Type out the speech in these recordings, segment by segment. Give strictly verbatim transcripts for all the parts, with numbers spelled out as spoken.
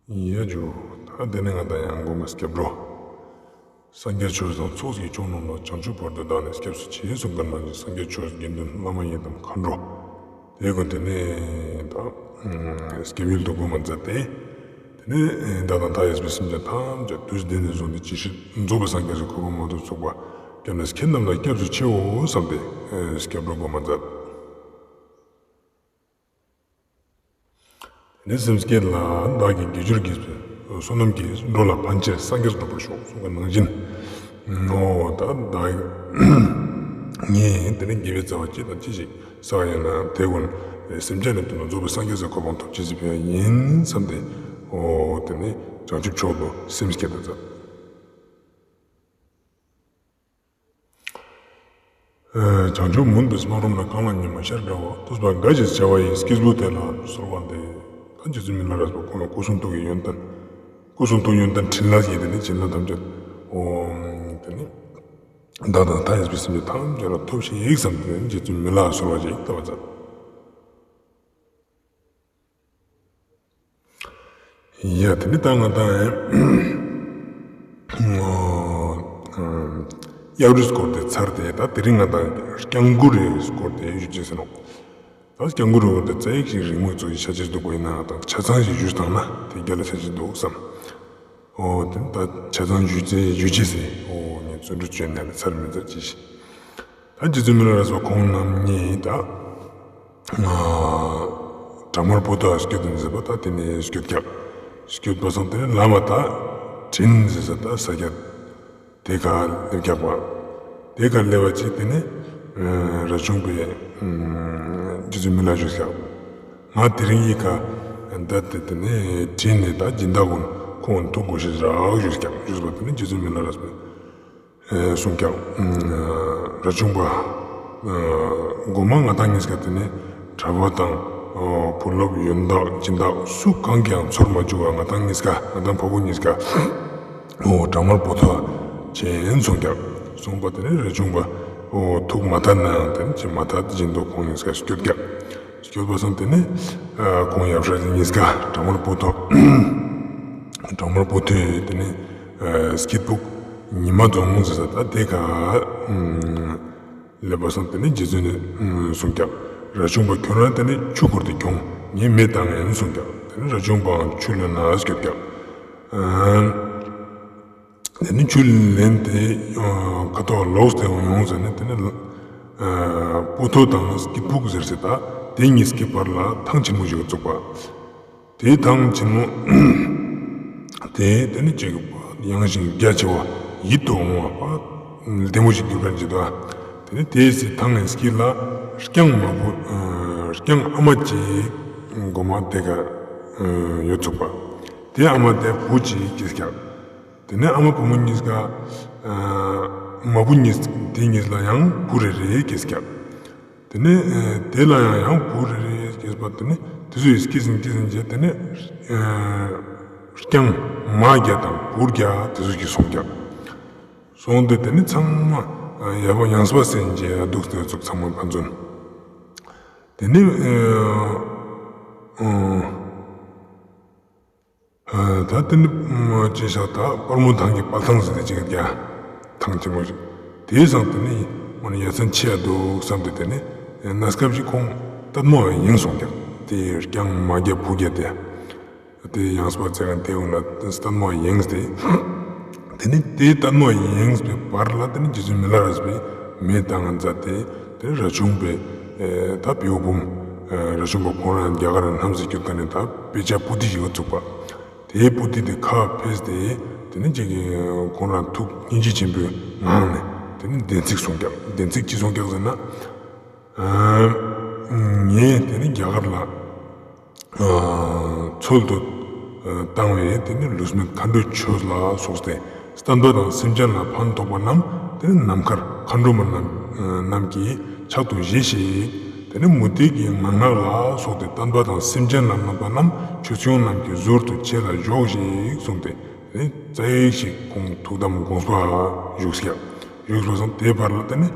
ཡ་ཇུ། ད་དེ་ནས་ང་དང་ཡང་དགོངས་པ་སྐྱབས་འགྲོ། སངས་རྒྱས་ཆོས་དང་ཚོགས་ཀྱི་མཆོག་རྣམས་ལ། བྱང་ཆུབ་བར་དུ་བདག་ནི་སྐྱབས་སུ་མཆི། གསུངས་པ་ནང་བཞིན་སངས་རྒྱས་ཆོས་དགེ་འདུན་བླ་མ་ཡི་དམ་མཁའ་འགྲོ། དེ་ཀུན་དེ་ནས་ད་སྐྱབས་ཡུལ་དུ་བསྒོམ་མ་མཛད་དེ། དེ་ནས་བདག་དང་མཐའ་ཡས་པའི་སེམས་ཅན་ཐམས་ཅད་དུས་འདི་ནས་བཟུང་སྟེ་ཇི་སྲིད་རྫོགས་པའི་སངས་རྒྱས་ཀྱི་གོ་འཕང་མ་ཐོབ་ཚུགས་པ་སྐྱབས་གནས་མཁན་རྣམས་ལ་སྐྱབས་སུ་མཆིའོ་བསམ་སྟེ་སྐྱབས་འགྲོ་བསྒོམ་མ་མཛད། དེ་ནས་སེམས་བསྐྱེད་ལ་བདག་གིས་དགེ་སྦྱོར་གྱི་བསོད་ནམས་ཀྱིས་འགྲོ་ལ་ཕན་ཕྱིར་སངས་རྒྱས་འགྲུབ་པར་ཤོག་གསུངས་པ་ནང་བཞིན། འོ་ད་བདག་ངས་དེ་ནས་དགེ་བའི་རྩ་བ་ཅི་དང་ཅི་ཞིག་བསགས་ཡོད་ན་དེ་ཀུན་སེམས་ཅན་ལས་དོན་ལ་རྫོགས་པའི་སངས་རྒྱས་ཀྱི་གོ་འཕང་ཐོབ་ཅི་ཟིག་ཕན་ཡིན་བསམ་སྟེ། འོ་དེ་ནས་བྱང་ཆུབ་མཆོག་ཏུ་སེམས་བསྐྱེད་དུ་མཛད། བྱང་ཆུབ་མུན་པའི་སྨག་རུམ་ལ། གང་ལ་ཉི་མ་ཤར་འདྲ་བ། ཐུབ་པ་འགའ་ཞིག་བྱ་བ་ཡི། སྐྱེས་བུ་དེ་ལ་གསོལ་བ་འདེབས། ད་རྗེ་བཙུན་མི་ལ་རས་པ་ཁོང་ལ་སྐུ་གསུང་ཐུགས་ཀྱི་ཡོན་ཏན། སྐུ་གསུང་ཐུགས་ཡོན་ཏན་ཕྲིན་ལས་ཀྱི་དེ་ནི་བྱིན་རླབས་ཐམས་ཅད། ཨོམ། དེ་ནི་བདག་དང་མཐའ་ཡས་པའི་སེམས་ཅན་ཐམས་ཅད་ལ་ཐོབ་ཤིག་བསམ་སྟེ་རྗེ་བཙུན་མི་ལ་གསོལ་བ་ཞིག་བཏབ་པ་མཛད། ཡ་དེ་ནི་ད་ང་དང་གཡག་རུས་སྐོར་དེ་ཚར་ཏེ། ད་དེ་རིང་ང་དང་སྐྱང་གུ་རུའི་སྐོར་དེ་ཞུ་རྒྱུ་ཟེར་ནོ། ད་སྐྱང་གུ་རུ་སྐོར་དེ་རྩ་ཡིག་ཞིག་རིང་མོ་ཚོ་ཡི་ཆ་ཆེར་འདུག་པ་ཡིན་ན་ང་དང་ཆ་ཚང་ཞིག་ཞུས་བཏང་ན་དེ་རྒྱ་ལ་ཆ་ཆེར་འདུག་བསམ། ཨོ་དེ་ད་ཆ་ཚང་ཞུ་རྒྱུ་ཞུ་རྒྱུ་ཟེར། ཨོ་ངས་བརྩོན་འགྲུས་བྱས་ནས་ཚར་མི་ཚར་ཅི་ཞིག་ད་རྗེ་བཙུན་མི་ལ་རས་པ་ཁོང་རྣམ་གཉིས་ད། བྲག་དམར་པོ་ཏོ་སྐྱོད་དུ་མཛད་པ་ད་དེ་ནས་སྐྱོད་རྒྱག་སྐྱོད་པ་སང་དེ་ནས་བླ་མ་ད་དྲིན་ཟེར་ས་ད་ས་རྒྱ་དེ་ག་སླེབས་རྒྱག་པ། དེ་ག་སླེབས་པ་ཅིག་དེ་ནས་རས་ཆུང་པས་རྗེ་བཙུན་མི་ལ་ཞུས་ཀྱག་ང་དེ་རིང་ཡི་ག་ད་དེ་དེ་ནས་དྲིན་ནས་ད་སྦྱིན་བདག་ཀུན་ཁོང་ཐུག་དགོས་ཤེས་རག་ཞུས་ཀྱག་ཞུས་པ་དེ་ནས་རྗེ་བཙུན་མི་ལ་རས་པས། གསུངས་ཀྱང་། རས་ཆུང་པ། མགོ་མ་ང་དང་གཉིས་ཀ་དེ་ནས་གྲྭ་པ་དང་། བུ་སློབ་ཡོན་བདག་སྦྱིན་བདག་སུ་གང་གིས་ཡང་ཚོར་མ་བཅུག་པར་ང་དང་གཉིས་ཀ་ང་དང་ཕ་བུ་གཉིས་ཀ་ཨོ་བྲག་དམར་པོ་ཏོ་ཅན་གསུངས་ཀྱང་གསུངས་པ་དེ་ནས་རས་ཆུང་པ་ཨོ་ཐུགས་མ་ཐག་ན་ཡང་དེ་ནས་ཅི་མ་ཐག་བཞིན་དུ་ཁོང་གཉིས་ཀ་སྐྱོད་ཀྱང་། སྐྱོད་པ་སང་དེ་ནས་ཁོང་ཡབ་སྲས་གཉིས་ཀ་བྲག་དམར་པོ་ཏོ། བྲག་དམར་པོ་ཏོའི་དེ་ནས་སྐྱིད་ཕུག་ཉི་མ་རྫོང་ཟེར་ས་ད་དེ་ག་སླེབས་པ་སང་དེ་ནས་རྗེ་བཙུན་ནས་གསུངས་ཀྱང་རས་ཆུང་པ་ཁྱོད་རང་དེ་ནས་ཆུ་ཁུར་ཏེ་གྱོང་ངས་མེ་བཏང་ངན་གསུངས་ཀྱང་དེ་ནས་རས་ཆུང་པའང་ཆུ་ལེན་ན་སྐྱོད་ཀྱང་། དེ་ནི་ཆུ་ལེན་ཏེ་ཁ་ཐོག་ལོག་སྟེ་ཡོང་ཟེར་ནས་དེ་ནི་པོ་ཐོ་དང་སྐྱིད་ཕུག་ཟེར་ཟེར་ད་དེ་གཉིས་ཀྱི་བར་ལ་ཐང་ཆེན་མོ་ཞིག་བཙུགས་པ། དེའི་ཐང་ཆེན་མོ་དེ་དེ་ནི་ཅིག་ཡངས་ཤིང་རྒྱ་ཆེ་བ་ཡིད་དུ་འོང་བ་ལྡེ་མོ་ཞིག་གྱུར་པར་བྱེད་དོ། དེ་ནི་དེའི་སའི་ཐང་ངི་དཀྱིལ་ལ་རྐྱང་མ་བུ་རྐྱང་ཨ་མ་གཅིག་མགོ་མ་དེ་ག་ཡོད་ཚུགས་པ། དེ་ཨ་མ་དེ་བུ་གཅིག་སྐྱེས་ཀྱང་། དེ་ནས་ཨ་མ་བུ་མོ་གཉིས་ཀ་མ་བུ་གཉིས་དེ་གཉིས་ལ་ཡང་བུ་རེ་རེ་སྐྱེས་ཀྱང་། དེ་ནས་དེ་ལ་ཡང་ཡང་བུ་རེ་རེ་སྐྱེས་པ་དེ་ནས་དེ་ཚོ་ཡི་སྐྱེས་ཟིན་སྐྱེས་ཟིན་བྱས་དེ་ནས་རྐྱང་མ་བརྒྱ་དང་བུ་བརྒྱ་དེ་ཚོ་གྱིས་སོང་ཀྱང་། སོང་སྟེ་དེ་ནས་ཚང་མ་ཡ་བ་ཡངས་པ་སེན་བྱས་འདུག་སྟེ་ཚུགས་ཚང་མ་ཕན་ཚུན། དེ་ནས་ད་དེ་ནི་ཅི་བྱ་ད་སྤར་མོ་ཐང་གི་སྤར་ཐང་ཟེར་ཏེ་ཅིག་རྒྱ་ཐང་ཆེན་མོ་ཞིག་དེའི་སང་དེ་ནི་ཡ་མཚན་ཆེ་ཡ་འདུག་བསམ་སྟེ་དེ་ནི་གནས་སྐབས་ཤིག་ཁོང་སྟག་མོ་ཡེངས་སོང་ཀྱང་དེ་རྐྱང་མ་རྒྱ་བུ་རྒྱ་དེ་དེ་ཡངས་པ་བཙལ་ག་དེ་འོང་ན་སྟག་མོ་ཡེངས་ཏེ། དེ་ནི་དེའི་སྟག་མོ་ཡེངས་པའི་བར་ལ་དེ་ནི་རྗེ་བཙུན་མི་ལ་རས་པས་མེ་བཏང་ང་མཛད་དེ་དེ་ནི་རས་ཆུང་པས་ད་བེའུ་བུམ་རས་ཆུང་པ་ཁོང་རང་རྒྱ་གར་ལྷམ་ཟེར་སྐྱོད་ཀ་ནས་ད་དཔེ་ཆ་པོ་ཏི་ཞིག་བཙུགས་པ། དེའི་པོ་ཏི་དེ་ཁ་ཕེས་ཏེ་དེ་ནི་ཅིག་ཁོང་རང་ཐུགས་སྙིང་རྗེ་ཆེན་པོའི་ངང་ནས་དེ་ནི་བདེན་ཚིག་གསུངས་ཀྱང་བདེན་ཚིག་ཅི་གསུངས་ཀྱང་ཟེར་ན། ངས་དེ་ནི་རྒྱ་གར་ལ། ཚོལ་དུ་བཏང་བའི་དེ་ནི་ལུས་མེད་མཁའ་འགྲོའི་ཆོས་ལ་སོགས་ཏེ་བསྟན་པ་དང་སེམས་ཅན་ལ་ཕན་ཐོགས་པ་རྣམས་དེ་ནི་ནམ་མཁར་མཁའ་འགྲོ་མ་རྣམས་རྣམས་ཀྱིས་ཕྱག་ཏུ་བཞེས་ཤིག་དེ་ནི་མུ་སྟེགས་ཀྱི་ངན་སྔགས་ལ་སོགས་ཏེ་བསྟན་པ་དང་སེམས་ཅན་ལ་གནོད་པ་རྣམས་ཆོས་སྐྱོང་རྣམས་ཀྱི་ཟུར་དུ་ཁྱེར་ལ་འཇོག་ཞིག་གསུངས་ཏེ་དེ་ནི་རྩ་ཡིག་ཞིག་ཁོང་ཐུགས་དམ་དགོངས་པ་བཞུགས་ཀྱང་བཞུགས་པ་སོང་དེའི་བར་ལ་དེ་ནི་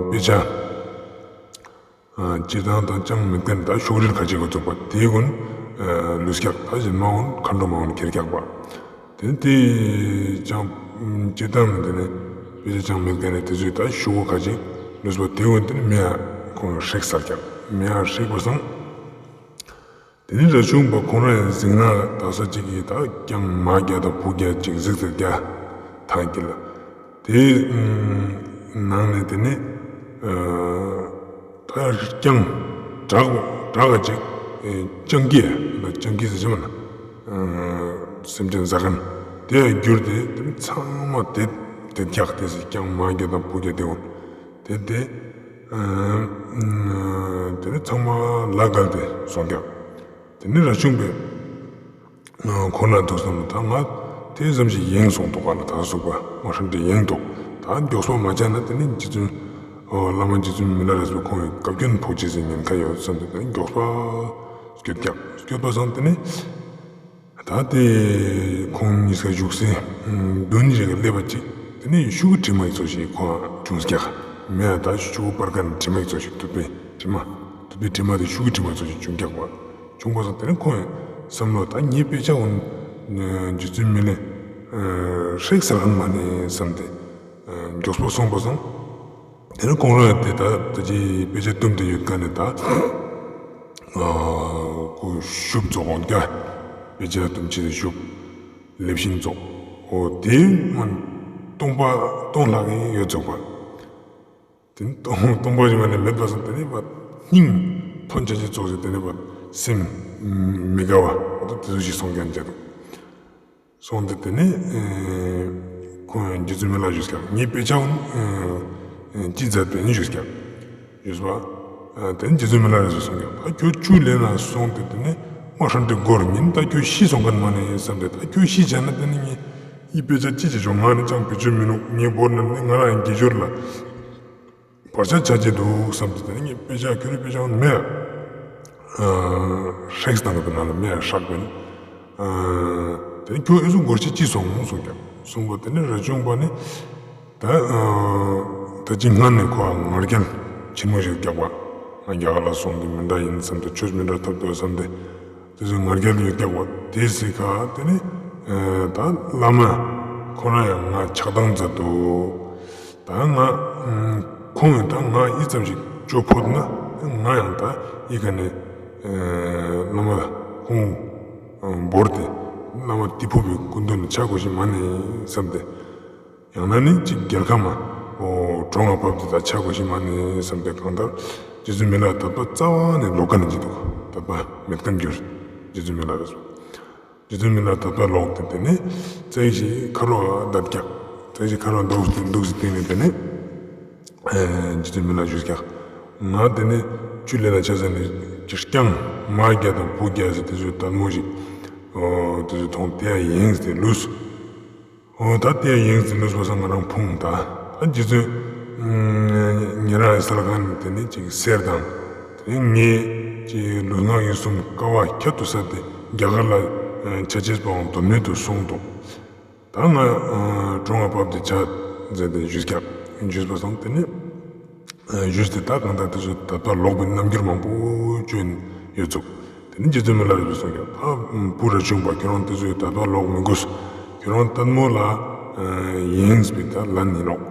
དཔེ་ཆ། སྤྱིར་བཏང་དང་ཅང་མི་བསྟན་ད་ཤོག་རིལ་ཁ་ཅིག་གིས་བཙུགས་པ་དེ་ཀུན་ ལུས་རྒྱག་ད་གཞན་མ་འོང་མཁའ་འགྲོ་མ་འོང་ཁྱེར་རྒྱག་པ། དེ་དེ་ཅང་སྤྱིར་བཏང་ནས་དེ་ནས་དཔེ་ཆ་ཅང་མེད་མཁན་ནས་དེ་ཚོས་ད་ཤོག་བུ་ཁ་ཅིག་ལུས་པ་དེ་འོན་དེ་ནས་མེ་ཡང་ཁོང་ཧྲེག་སར་རྒྱག་མེ་ཡང་ཧྲེག་པ་སང་། དེ་ནས་ར་ཆུང་པ་ཁོང་རང་ཡང་གཟིགས་ན་ད་ས་གཅིག་གིས་ད་རྐྱང་མ་རྒྱག་དང་བུ་རྒྱག་ཅིག་གཟིགས་ཏེ་རྒྱག་ཐང་གི་ལ། དེའི་ནང་ནས་དེ་ནས་ད་རྐྱང་བྲག་བྲག་ག་ཅིག་སྤྱང་ཀི་ལ་སྤྱང་ཀི་ཟེར་ཅི་མ་ན་སེམས་ཅན་ཟ་མཁན་དེ་ཡང་བསྒྱུར་ཏེ་དེ་ནས་ཚང་མ་དེ་དེ་རྒྱག་དེ་ཟེར་རྐྱང་མ་རྒྱག་དང་བུ་རྒྱག་དེ་འོང་དེ་དེ་དེ་ནས་ཚང་མ་ལ་བརྒལ་ཏེ་སོང་རྒྱག་དེ་ནས་ར་ཆུང་པས། ཁོ་ན་འདུག་བསམ་ད་ང་དེ་ཙམ་ཞིག་ཡེངས་སོང་འདུག་ག་ལ་ད་གཟུགས་པོ་མ་ཧྲ་འདྲེ་ཡེངས་འདུག་ད་མགྱོགས་པ་མ་བྱས་ན་དེ་ནི་རྗེ་བཙུན་བླ་མ་རྗེ་བཙུན་མི་ལ་རས་པ་ཁོང་གི་བཀའ་བཀྱོན་ཕོག་ཅེས་ཟེར་ཉེན་ཁ་ཡོད་བསམ་སྟེ་དེ་ནི་མགྱོགས་པ་སྐྱོད་རྒྱག་སྐྱོད་པ་སང་དེ་ནི་ད་དེ་ཁོང་གཉིས་ཀ་བཞུགས་སའི་མདུན་ཞིག་གི་ཀླད་པ་གཅིག་དེ་ནི་ཤུག་གི་དྲི་མ་ཡི་ཚོ་ཞིག་ཁོང་བྱུང་རྒྱག་མེད་ད་ཤུག་པར་ཀ་ནི་དྲི་མ་ཡི་ཚོ་ཞིག་དུད་པའི་དྲི་མ་དུད་པའི་དྲི་མ་དེ་ཤུག་གི་དྲི་མ་ཚོ་ཞིག་བྱུང་རྒྱག་པ། བྱུང་བ་སོང་དེ་ནས་ཁོས་བསམ་བློ་ད་ངའི་དཔེ་ཆ་འོང་རྗེ་བཙུན་མི་ལས་ཧྲེག་ཟེར་ཁན་མ་ནས་བསམ་སྟེ་མགྱོགས་པོ་སོང་བ་སོང་། དེ་ནས་ཁོང་རང་དེ་ད་ད་ཅི་དཔེ་ཆ་བཏུམ་དེ་ཡོད་ཀ་ནས་ད་ཁོ་ཤུབ་རྫོགས་འོང་ཀ་དཔེ་ཆ་བཏུམ་ཆེ་དེ་ཤུབ་ལེབ་ཤིང་རྫོགས་འོ་དེ་མ་སྟོང་པ་སྟོང་ལྷག་ཡོད་རྫོགས་པ། དེ་ནི་སྟོང་སྟོང་པ་ཞིག་མ་ནས་མེད་པ་སོང་དེ་ནི་བ་སྙིང་ཐོན་ཆ་ཆེ་ཙོགས་ཤིག་དེ་ནི་བ་སེམས་མི་དགའ་བ་འོ་ད་དེ་ཚོ་ཞིག་སོང་ཀྱང་འཇལ་འདུག་སོང་དེ་དེ་ནི་ཁོང་རྗེ་བཙུན་མི་ལ་ཞུས་ཀྱང་ངའི་དཔེ་ཆ་འོང་ཅི་མཛད་པས་ནི་ཞུས་ཀྱང་ཞུས་པ། དེ་ནི་རྗེ་བཙུན་མི་ལ་རས་པས་སོང་ཀྱང་ད་ཁྱོད་ཆུ་ལེན་ན་སོང་དེ་དེ་ནི་མ་ཧྲན་དེ་སྒོར་ཉིན་ད་ཁྱོད་ཤི་སོང་ཀ་མ་ནས་བསམ་དེ་ད་ཁྱོད་ཤི་བྱས་ན་དེ་ནི་ངའི་ཡི་དཔེ་ཆ་ཅི་བྱེད་ཆོག་ང་ནི་ཅང་བེད་སྤྱོད་མི་ནུག་ངའི་སྒོར་ནི་ང་རང་དགེ་སྦྱོར་ལ། བར་ཆད་ཆ་ཆེ་འདུག་བསམ་དུས་དེ་ནས་ངས་དཔེ་ཆ་ཁྱོད་རའི་དཔེ་ཆ་མེད། ཧྲེག་སྟངས་ཀྱི་ནང་ལ་མེད་ཧྲག་པས། དེ་ནས་ཁྱོད་ཨེ་ཟུང་སྒོར་ཆེ་ཅི་སོང་གསུངས་ཀྱང་གསུངས་པ་དེ་ནས་ར་ཆུང་པ་ནི་ད་ད་ཅི་སྔ་ནས་ཁོ་ང་རྒྱལ་ཆེན་མོ་ཞིག་རྒྱག་པ་ང་རྒྱ་གར་ལ་སོང་དུས་མི་འདྲ་ཡིན་བསམ་དུས་ཆོས་མི་འདྲ་ཐོབ་འདུག་བསམ་སྟེ། དེ་ཚོའི་ང་རྒྱལ་ཡོད་རྒྱག་པ་དེ་སྲིད་ཁ་དེ་ནི་ད་བླ་མ་ཁོ་རང་ཡང་ང་ཆགས་སྡང་མཛད་འདུག་ད་ང་ཁོང་ཡང་ད་ང་ཨི་ཙམ་ཞིག་ཅོ་ཕོད་ན་ང་ཡང་ད་ཨི་ཁ་ནས་བླ་མ་ཁོང་བོར་ཏེ་བླ་མ་ཏི་ཕུ་པའི་སྐུ་མདུན་ལ་ཆ་དགོས་ཤིག་མ་ནས་བསམ་སྟེ། ཡང་ན་ནི་གཅིག་རྒྱལ་ཁམས་ཨོ་གྲོང་ང་བབས་ཏེ་ད་ཆ་དགོས་ཤིག་མ་ནས་བསམ་སྟེ་གང་ལྟར་རྗེ་བཙུན་མི་ལ་དད་པ་རྩ་བ་ནས་ལོག་ག་ནས་ཅི་འདུག་དད་པ་མེད་མཁན་གྱུར། རྗེ་བཙུན་མི་ལ་རེད་སོ། རྗེ་བཙུན་མི་ལ་དད་པ་ལོག་སྟེ་དེ་ནས་བཙལ་ཞིག་ཁ་རོག་བརྡབ་རྒྱག་བཙལ་ཞིག་ཁ་རོག་འདུག་སྟེ་འདུག་སྟེ་བསྟན་ནས་དེ་ནས་རྗེ་བཙུན་མི་ལ་ཞུས་ཀྱང་ང་དེ་ནས་ཆུ་ལེན་ལ་ཆ་ཟ་ནས་ཀྱི་རྐྱང་མ་རྒྱ་དང་བུ་རྒྱ་ཟེར་དེ་ཚོའི་དལ་མོ་ཞིག་དེ་ཚོའི་མཐོང་དེ་ཡང་ཡེངས་ཏེ་ལུས། འོ་ད་དེ་ཡང་ཡེངས་ཟིན་ལུས་པ་སང་ང་རང་ཕུང་ད། ད་རྗེ་བཙུན་ཉེ་རང་ཡི་སལ་ཁང་ནས་དེ་ནས་ཅིག་གསེར་དང་། དེ་ནས་ངས་ཅིག་ལུས་ངག་ཡིད་གསུམ་དཀའ་བ་ཁྱད་དུ་བསད་དེ་རྒྱ་གར་ལ་ཆ་ཆེས་པའང་དོན་མེད་དུ་སོང་འདུག་ད་ང་གྲོང་ང་བབས་ཏེ་ཆ་མཛད་དེ་བཞུགས་ཀྱང་བཞུགས་པ་སང་དེ་ནས། ཞུས་ཏེ་ད་གང་ལྟར་དེ་ཚོ་དད་པ་ལོག་པའི་རྣམ་འགྱུར་མང་པོ་བསྐྱོན་ཡོད་ཚུགས། དེ་ནི་རྗེ་བཙུན་མི་ལ་རས་པས་གསུངས་ཀྱང་ད་བུ་ར་ཆུང་པ་ཁྱོད་རང་དེ་ཚོའི་དད་པ་ལོག་མི་དགོས། ཁྱོད་རང་ལྟད་མོ་ལ་ཡེངས་པའི་ད་ལན་ཡིན་རོགས།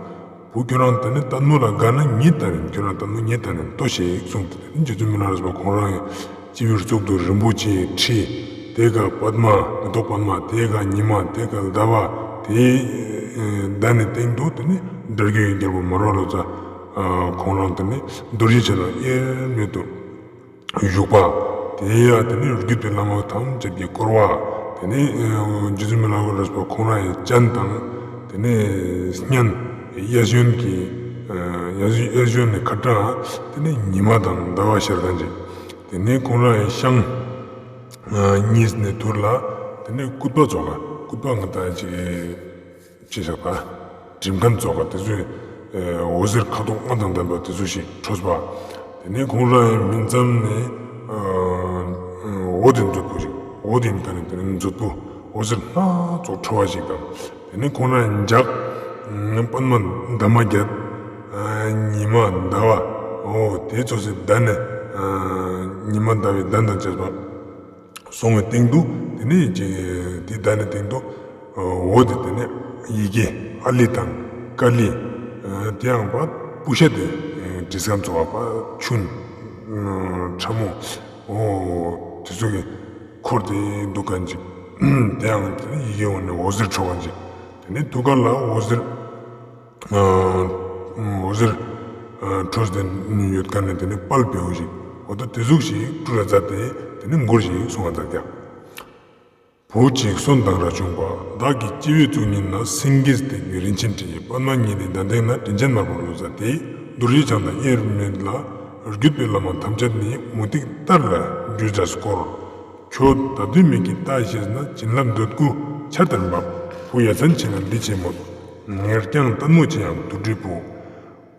བུ་ཁྱོད་རང་དེ་ནི་ལྟད་མོ་ལ་དགའ་ན་ཉིད་ལྟར་ཡིན་ཁྱོད་རང་ལྟད་མོ་ཉིད་ལྟར་ཡིན་ལྟོས་ཤིག་གསུངས་ཏེ་དེ་ནི་རྗེ་བཙུན་མི་ལ་རས་པ་ཁོང་རང་ཡང་སྤྱི་བོའི་གཙུག་ཏུ་རིན་པོ་ཆེའི་ཁྲི། དེ་ག་པདྨ་མེ་ཏོག་པདྨ་དེ་ག་ཉི་མ་དེ་ག་ཟླ་བ་དེའི་ཟླ་ནས་སྟེང་དུ་དེ་ནི་དགྲ་བགེགས་རྒྱལ་པོ་མ་རོ་ལོ་ཙཱ་ཁོང་རང་དེ་ནི་རྡོ་རྗེ་འཆང་དབྱེར་མེད་དུ་བཞུགས་པ། དེ་ཡང་དེ་ནི་བརྒྱུད་པའི་བླ་མ་ཐམས་ཅད་ཀྱིས་བསྐོར་བ། དེ་ནི་རྗེ་བཙུན་མི་ལ་རས་པ་ཁོང་རང་ཡི་སྤྱན་དང་དེ་ནི་སྙན་གཡས་གཡོན་གྱི་གཡས་གཡོན་ནས་ཁ་བྲང་དེ་ནི་ཉི་མ་དང་ཟླ་བ་ཤར་གང་ཅིག་དེ་ནས་ཁོང་རང་ཡང་ཤངས་གཉིས་ནས་ཐུར་ལ་དེ་ནས་སྐུད་པ་བཙོག་ག་སྐུད་པ་ང་ད་ཅིག་ཅི་བཞག་པ་གྲིམ་ཁན་བཙོག་ག་དེ་ཚོས་འོད་ཟེར་ཁ་དོག་ལྔ་དང་ལྡན་པ་དེ་ཚོ་ཞིག་འཕྲོས་པ། དེ་ནས་ཁོང་རང་ཡང་མིང་ཙམ་ནས་འོད་དེ་མཛོད་པོ་ཞིག་འོད་དེ་ཡིན་ཀ་ནས་དེ་ནས་མཛོད་པོ་འོད་ཟེར་སྣ་ཚོགས་འཕྲོ་བ་ཞིག་དང་། དེ་ནས་ཁོང་རང་ལྗགས་པདྨ་འདབ་མ་བརྒྱད། ཉི་མ་ཟླ་བ། འོ་དེ་ཚོ་སི་ཟླ་ནས་ཉི་མ་ཟླ་བའི་གདན་དང་བཅས་པ་ སོང་བའི་སྟེང་དུ་དེ་ནས་ཅིག་དེ་ད་ནི་སྟེང་དུ་འོ་དེ་དེ་ནས་ཡི་གེ་ཨ་ལི་དང་ཀ་ལི། དེ་ཡང་པ་པུ་ཤ་དེ་བྲིས་སྐམ་ཚོ་བ་པ་ཆུན་ཁྲ་མོ་འོ་དེ་ཚོ་གི་འཁོར་དེ་འདུག་གན་ཅིག་དེ་ཡང་དེ་ནས་ཡི་གེ་འོ་ནས་འོ་ཟེར་འཕྲོ་གན་ཅིག་དེ་ནས་ཐུགས་ཀར་ལ་འོ་ཟེར། འོ་ཟེར། ཁྲོས་ཏེ་ཡོད་མཁན་ནི་དེ་ནི་དཔལ་བེའུ་ཞིག་འོ་ད་དེ་ཟུག་ཞིག་སྤྲུལ་ལ་མཛད་དེ་དེ་ནི་མགུར་ཞིག་གསུང་བ་མཛད་ཀྱང་། བུ་གཅིག་གསོན་དང་ར་ཆུང་པ། བདག་གི་སྐྱེ་བོའི་གཙུག་རྙིང་ན། སེང་གེས་བཏེགས་པའི་རིན་ཆེན་དྲི་ཡིས། པདྨ་ཉིད་ལས་ལྡན་ལྡན་ན། དྲིན་ཅན་མར་པ་ལོ་ཟེར་ཏེ། རྡོ་རྗེ་འཆང་དང་དབྱེར་མེད་ལ། བརྒྱུད་པའི་བླ་མ་ཐམས་ཅད་ནི། མུ་ཏིག་ལྟར་ལ་རྒྱུད་འདྲ་བསྐོར། ཁྱོད་ད་དུས་མིག་གིས་ལྟ་ཤེས་ན། བྱིན་རླབས་འདོད་དགུ་ཆར་ལྟར་འབབ། བུ་ཡ་མཚན་ཆེ་ན་འདི་བྱེད་མོད། ངས་ཀྱང་ལྟད་མོ་ཆེ་ཡང་དུ་བྲིས་བུ།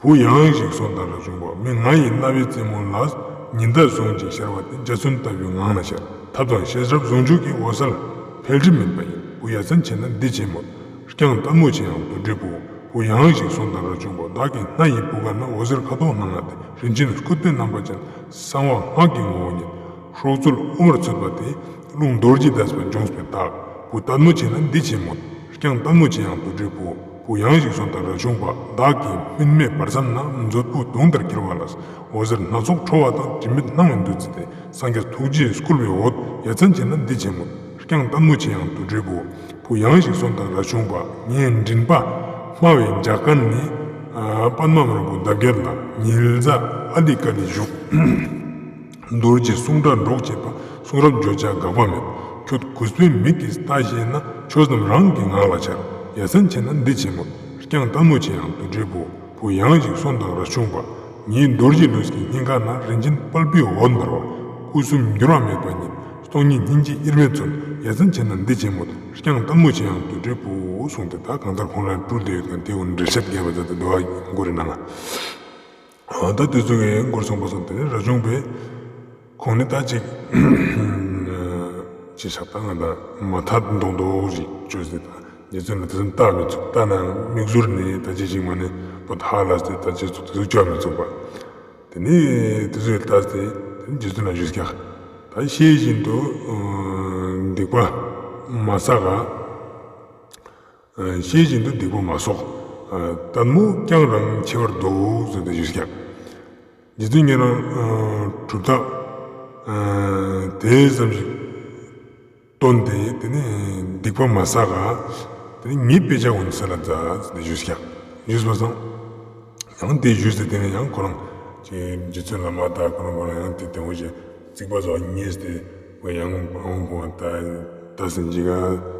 བུ་ཡང་ཞིག་གསོན་དང་ར་ཆུང་པ། མི་ང་ཡི་རྣ་བའི་རྩེ་མོ་ལ། ཉི་ཟླ་ཟུང་གཅིག་ཤར་བ་དེ། འཇའ་ཚོན་ལྟ་བུའི་ངང་ན་ཤར། ཐབས་དང་ཤེས་རབ་ཟུང་འཇུག་གི། འོད་གསལ་འཕེལ་འགྲིབ་མེད་པ་ཡིན། བུ་ཡ་མཚན་ཆེ་ན་འདི་བྱེད་མོད། ཀྱང་ལྟད་མོ་ཆེ་ཡང་དུ་བྲིས་བུ། བུ་ཡང་ཞིག་གསོན་དང་ར་ཆུང་པ། བདག་གི་སྣ་ཡི་བུ་ག་ན། འོད་ཟེར་ཁ་དོག་སྣང་ང་སྟེ། རིན་ཆེན་སྐུད་པའི་རྣམ་པ་ཅན། གསང་བ་སྔགས་ཀྱི་ངོ་བོ་ཉིད། སྲོག་རྩོལ་དབུ་མར་ཚུད་པ་དེ། རླུང་རྡོ་རྗེ་བཟླས་པ་འབྱུང་བའི་རྟགས། བུ་ལྟད་མོ་ཆེ་ན་འདི་བྱེད་མོད། ཀྱང་ལྟད་མོ་ཆེ་ཡང་དུ་བྲིས་བུ། བུ་ཡང་ཞིག་གསོན་དང་ར་ཆུང་པ། བདག་གི་སྨིན་མའི་བར་མཚམས་ན། མཛོད་སྤུ་དུང་ལྟར་འཁྱིལ་བ་ལ། འོད་ཟེར་སྣ་ཚོགས་འཕྲོ་བ་དང་། དྲི་མེད་སྣང་བའི་བདུད་རྩི་སྟེ། སངས་རྒྱས་ཐུགས་རྗེས་བསྐུལ་བའི་འོད། ཡ་མཚན་ཆེ་ན་འདི་བྱེད་མོད། ཀྱང་ལྟད་མོ་ཆེ་ཡང་དུ་བྲིས་བུ། བུ་ཡང་ཞིག་གསོན་དང་ར་ཆུང་པ། ངའི་མགྲིན་པ་སྨྲ་བའི་འཇའ་གར་ནི། ཨ་པདྨ་འབྲུག་པའི་འདབ་བརྒྱད་ལ། ཉི་ཟླ་ཨ་ལི་ཀ་ལི་བཞུགས། རྡོ་རྗེ་གསུང་སྒྲ་སྒྲོག་བྱེད་པ། གསུང་རབ་བརྗོད་བྱ་འགག་པ་མེད། ཁྱོད་གུས་པའི་མིག་གིས་ལྟ་ཤེས་ན། ཆོས་རྣམས་རང་གི་ངང་ལ་འཆར། ཡ་མཚན་ཆེ་ན་འདི་བྱེད་མོད། ཀྱང་ལྟད་མོ་ཆེ་ཡང་དུ་བྲིས་བུ། བུ་ཡང་ཞིག་གསོན་དང་ར་ཆུང་པ། ཉིད་རྡོ་རྗེ་ལུས་ཀྱི་སྙིང་ག་ན། རིན་ཆེན་དཔལ་བེའུ་འོད་འབར་བ། སྐུ་གསུམ་འགྱུར་བ་མེད་པ་ཉིད། སྟོང་ཉིད་སྙིང་རྗེ་དབྱེར་མེད་མཚོན། ཡ་མཚན་ཆེ་ན་འདི་བྱེད་མོད། ཀྱང་ལྟད་མོ་ཆེ་ཡང་དུ་བྲིས་བུ་གསུངས་ཏེ། ད་གང་ལྟར་ཁོང་རང་སྤྲུལ་བསྡད་ཡོད་མཁན་དེ་འོ་འགྲེལ་བཤད་རྒྱས་པ་མཛད་དེ་འདུག་པ། མགུར་རེ་ནང་ལ། ཨ་ད་དེ་ཚོ་གི་མགུར་གསུངས་པ་སོང་། དེ་ནས་ར་ཆུང་པས་ཁོང་ནི་ད་ཅིག་ཅི་ཞག་ད་ང་ད་མ་ཐད་མདོག་མདོག་ཞིག་བཅོས་ཟིན། ད་རྗེ་བཙུན་ལ་དེ་ཚོ་ལྟ་མི་ཚུགས། ལྟ་ན་མིག་ཟུར་ནས་ད་ཅི་ཞིག་མ་ནས་པོ་ཐ་ལ་སྟེ་ད་ཅི་ཚོ་དེ་ཚོ་བཅོས་མི་ཚུགས་པ། དེ་ནས་དེ་ཚོ་ལྟ་སྟེ་དེ་ནས་རྗེ་བཙུན་ལ་ཞུས་ཀྱང་། ད་ཤེས་བཞིན་དུ་སྡིག་པ་མ་བསགས། ཤེས་བཞིན་དུ་སྡིག་པ་མ་བསགས། ལྟད་མོ་ཀྱང་རང་ཆེ་བར་འདུག་ཟེར་ཏེ་ཞུས་ཀྱང་། རྗེ་བཙུན་ཉན་རང་གྲུབ་རྟགས་དེ་ཙམ་ཞིག་བཏོན་ཏེ། དེ་ནས་སྡིག་པ་མ་བསགས། དེ་ནས་ངའི་དཔེ་ཆ་འོ་ནི་གསལ་ལ་མཛད་ཟེར་ཏེ་ཞུས་ཀྱང་། ཞུས་པ་སང་། ཡང་དེ་ཞུས་ཏེ་དེ་ནས་ཡང་ཁོ་རང་ཅིག་རྗེ་བཙུན་བླ་མ་དང་ཁོ་རང་ཁོ་རང་ཡང་དེ་དེ་འོ་ཞེས་རྩིག་པ་བཟོ་ཉེས་ཏེ། ཡང་འོང་གོང་ད་ད་སེམས་ཅིག་ག་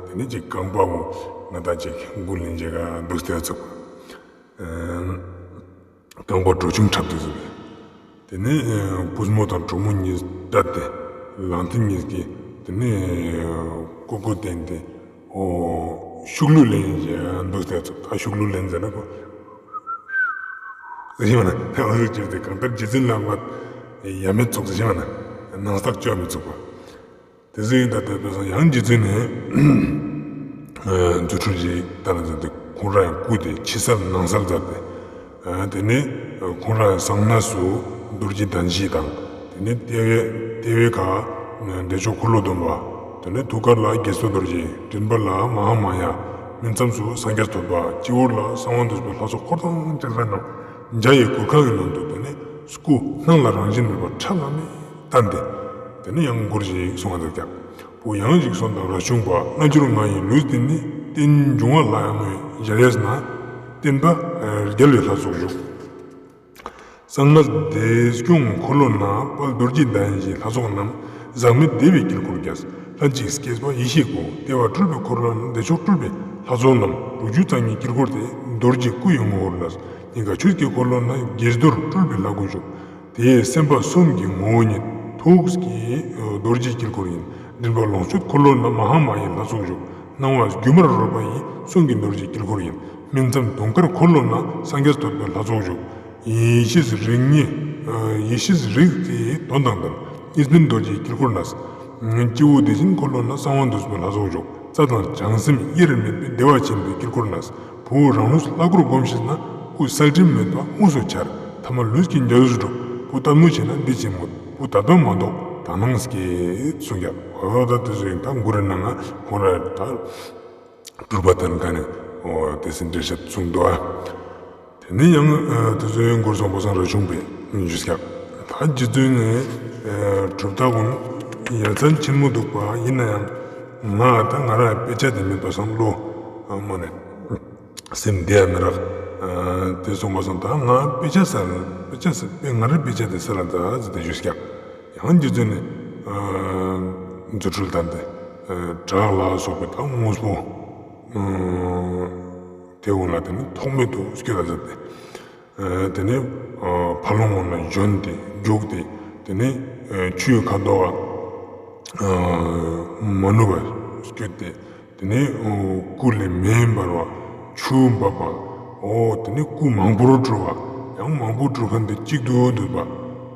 དེ་ནས་ཅིག་རྐང་པ་བོ་ང་ད་ཅིག་མགུ་ལེན་ཅིག་ག་འདུག་སྟེ་ཚུགས། རྐང་པ་གྲོ་ཆུང་འཁྲབ་དུས་སུ། དེ་ནས་བུ་མོ་དང་གྲོགས་མོ་གཉིས་བསྡད་དེ། ལང་ཐིག་གཉིས་ཀྱིས་དེ་ནས་ཀུ་ཀུ་བསྟན་ཏེ། ཨོ། ཤུགས་ལུས་ལེན་ཞེས་འདུག་སྟེ་ཚུགས། ད་ཤུགས་ལུས་ལེན་ཟེར་ན་ཁོ། ཟེར་བ་ན་ཨ་ཟུག་ཅིག་དེ་གང་ལྟར་རྗེ་བཙུན་ལ་མ་ཡ་མེད་ཚུགས་ཟེར་བ་ན་ནང་རྟགས་བཅོས་མི་ཚུགས་པ། དེ་ཚོ་ཡིན་ད་ལྟ་དཔེ་བཟང་ཡང་རྗེ་བཙུན་ནས་རྫུ་འཕྲུལ་ཞིག་ལྟ་ན་མཛད་དེ། ཁོང་རང་ཡང་སྐུ་དེ་ཕྱི་གསལ་ནང་གསལ་མཛད་དེ། དེ་ནས་ཁོང་རང་ཡང་གསང་གནས་སུ་རྡོ་རྗེ་གདན་བཞི་དང་། དེ་ནས་ལྟེ་བའི་ལྟེ་བའི་ཁ་བདེ་མཆོག་འཁོར་ལོ་སྡོམ་པ། དེ་ནས་ཐུགས་ཀར་ལ་བརྒྱད་སོགས་རྡོ་རྗེ། མགྲིན་པ་ལ་མ་ཧཱ་མ་ཡ། སྨིན་མཚམས་སུ་སངས་རྒྱས་བསྟོད་པ། སྤྱི་བོར་ལ་གསང་བ་འདུས་པའི་ལྷ་ཚོགས་འཁོར་དང་བཅས་པ་རྣམས་འཇའ་ཡི་གུར་ཁང་གི་ནང་དུ། དེ་ནས་སྐུ་སྣང་ལ་རང་བཞིན་མེད་པར་ཁྲ་ལམ་མེ་བསྟན་ཏེ། དེ་ནས་ཡང་མགུར་ཞིག་གསུང་བ་འདུག་ཀྱང་། བུ་ཡང་ཞིག་གསོན་དང་ར་ཆུང་པ། རྣལ་འབྱོར་ང་ཡི་ལུས་འདི་ནི། རྟེན་འབྱུང་བ་ལ་ཡང་མོས་འཇལ་ཡས་ན། བསྟན་པ་རྒྱལ་བའི་ལྷ་ཚོགས་བཞུགས། གསང་གནས་བདེ་སྐྱོང་འཁོར་ལོ་ན། དཔལ་རྡོ་རྗེ་གདན་བཞིའི་ལྷ་ཚོགས་རྣམས། ཟག་མེད་བདེ་བའི་དཀྱིལ་འཁོར་རྒྱས། ལྷན་ཅིག་སྐྱེས་པ་ཡེ་ཤེས་སྐུ། ལྟེ་བ་སྤྲུལ་པའི་འཁོར་ལོ་ན། བདེ་མཆོག་སྤྲུལ་པའི་ལྷ་ཚོགས་རྣམས། དྲུག་ཅུ་རྩ་གཉིས་དཀྱིལ་འཁོར་ཏེ། རྡོ་རྗེ་སྐུ་ཡི་ངོ་བོར་གནས། སྙིང་ག་ཆོས་ཀྱི་འཁོར་ལོ་ན། དགྱེས་རྡོར་སྤྲུལ་པའི་ལྷ་སྐུ་བཞུགས། དེ་སེམས་དཔའ་གསུམ་གྱི་ངོ་བོ་ཉིད། ཐུགས་ཀྱི་རྡོ་རྗེའི་དཀྱིལ་འཁོར་ཡིན། མགྲིན་པ་ལོངས་སྤྱོད་འཁོར་ལོ་ན། མ་ཧཱ་མ་ཡི་ལྷ་ཚོགས་བཞུགས། སྣང་བ་སྒྱུ་མར་རོལ་པ་ཡི། གསུང་གི་རྡོ་རྗེའི་དཀྱིལ་འཁོར་ཡིན། སྨིན་མཚམས་དུང་དཀར་འཁོར་ལོ་ན། སངས་རྒྱས་བསྟོད་པའི་ལྷ་ཚོགས་བཞུགས། ཡེ་ཤེས་རིགས་ལྔའི། ཡེ་ཤེས་རིགས་དེའི་དོན་དང་ལྡན། གཉིས་སྨིན་རྡོ་རྗེའི་དཀྱིལ་འཁོར་གནས། སྤྱི་བོ་བདེ་ཆེན་འཁོར་ལོ་ན། གསང་བ་འདུས་པའི་ལྷ་ཚོགས་བཞུགས། རྩ་དང་བྱང་སེམས་དབྱེར་མེད་པའི། བདེ་བ་ཆེན་པོའི་དཀྱིལ་འཁོར་གནས། བུ་རང་ལུས་ལྷ་སྐུར་བསྒོམ་ཤེས་ན། སྐུ་གསལ་བྲིས་མེད་པ་དངོས་སུ་འཆར། ཐ་མ་ལུས་ཀྱི་འཇའ་ཟུག་འགྲུབ། བུ་ལྟད་མོ་ཆེ་ན་འདི་བྱེད་མོད། བུ་དད་པ་མ་ལྡོག། དག་སྣང་སྐྱེས་གསུངས་ཀྱང་། འོ་ད་དེ་ཚོ་ཡིན་ད་མགུར་རེ་ནང་ང་ཁོང་ར་ད་སྤྲུལ་པ་དང་ག་ནས་འོ་དེ་སྲིད་འགྲེལ་བཤད་གསུངས་འདུག་ཨ། དེ་ནས་ཡང་དེ་ཚོའི་མགུར་སོང་པ་སང་ར་ཆུང་པས་ཞུས་ཀྱང་། ད་རྗེ་བཙུན་ནས་གྲུབ་རྟགས་ཀུན་ཡ་མཚན་ཆེན་མོ་འདུག་པ་ཡིན་ན་ཡང་ང་ད་ང་ར་དཔེ་ཆ་དེ་མེད་པ་སང་བློ་མ་ནས། སེམས་བདེ་ཡ་མི་རག་དེ་སོང་པ་སང་ད་ང་དཔེ་ཆ་ས་དཔེ་ཆ་ས་དཔེ་ང་རའི་དཔེ་ཆ་དེ་ས་ལ་འཛའ་ཟེར་ཏེ་ཞུས་ཀྱང་། ཡང་རྗེ་བཙུན་ནས་རྫུ་འཕྲུལ་དང་དེ་བྲག་ལ་སོགས་པའི་ད་དངོས་པོ་དེ་འོང་ལ་དེ་ནི་ཐོགས་མེད་དུ་སྐྱོད་ལ་མཛད་དེ། དེ་ནས་ཕ་ལོང་ངོ་ན་བཞོན་ཏེ་རྒྱུག་སྟེ། དེ་ནས་ཆུའི་ཁ་དོག་མ་ནུབ་པར་སྐྱོད་དེ། དེ་ནས་སྐུ་ལས་མེ་འབར་བ་ཆུ་འབབ་པ། འོ་དེ་ནས་སྐུ་མང་པོར་གྲུབ་པ། ཡང་མང་པོ་གྲུབ་མཁན་དེ་གཅིག་ཏུ་འདུས་པ།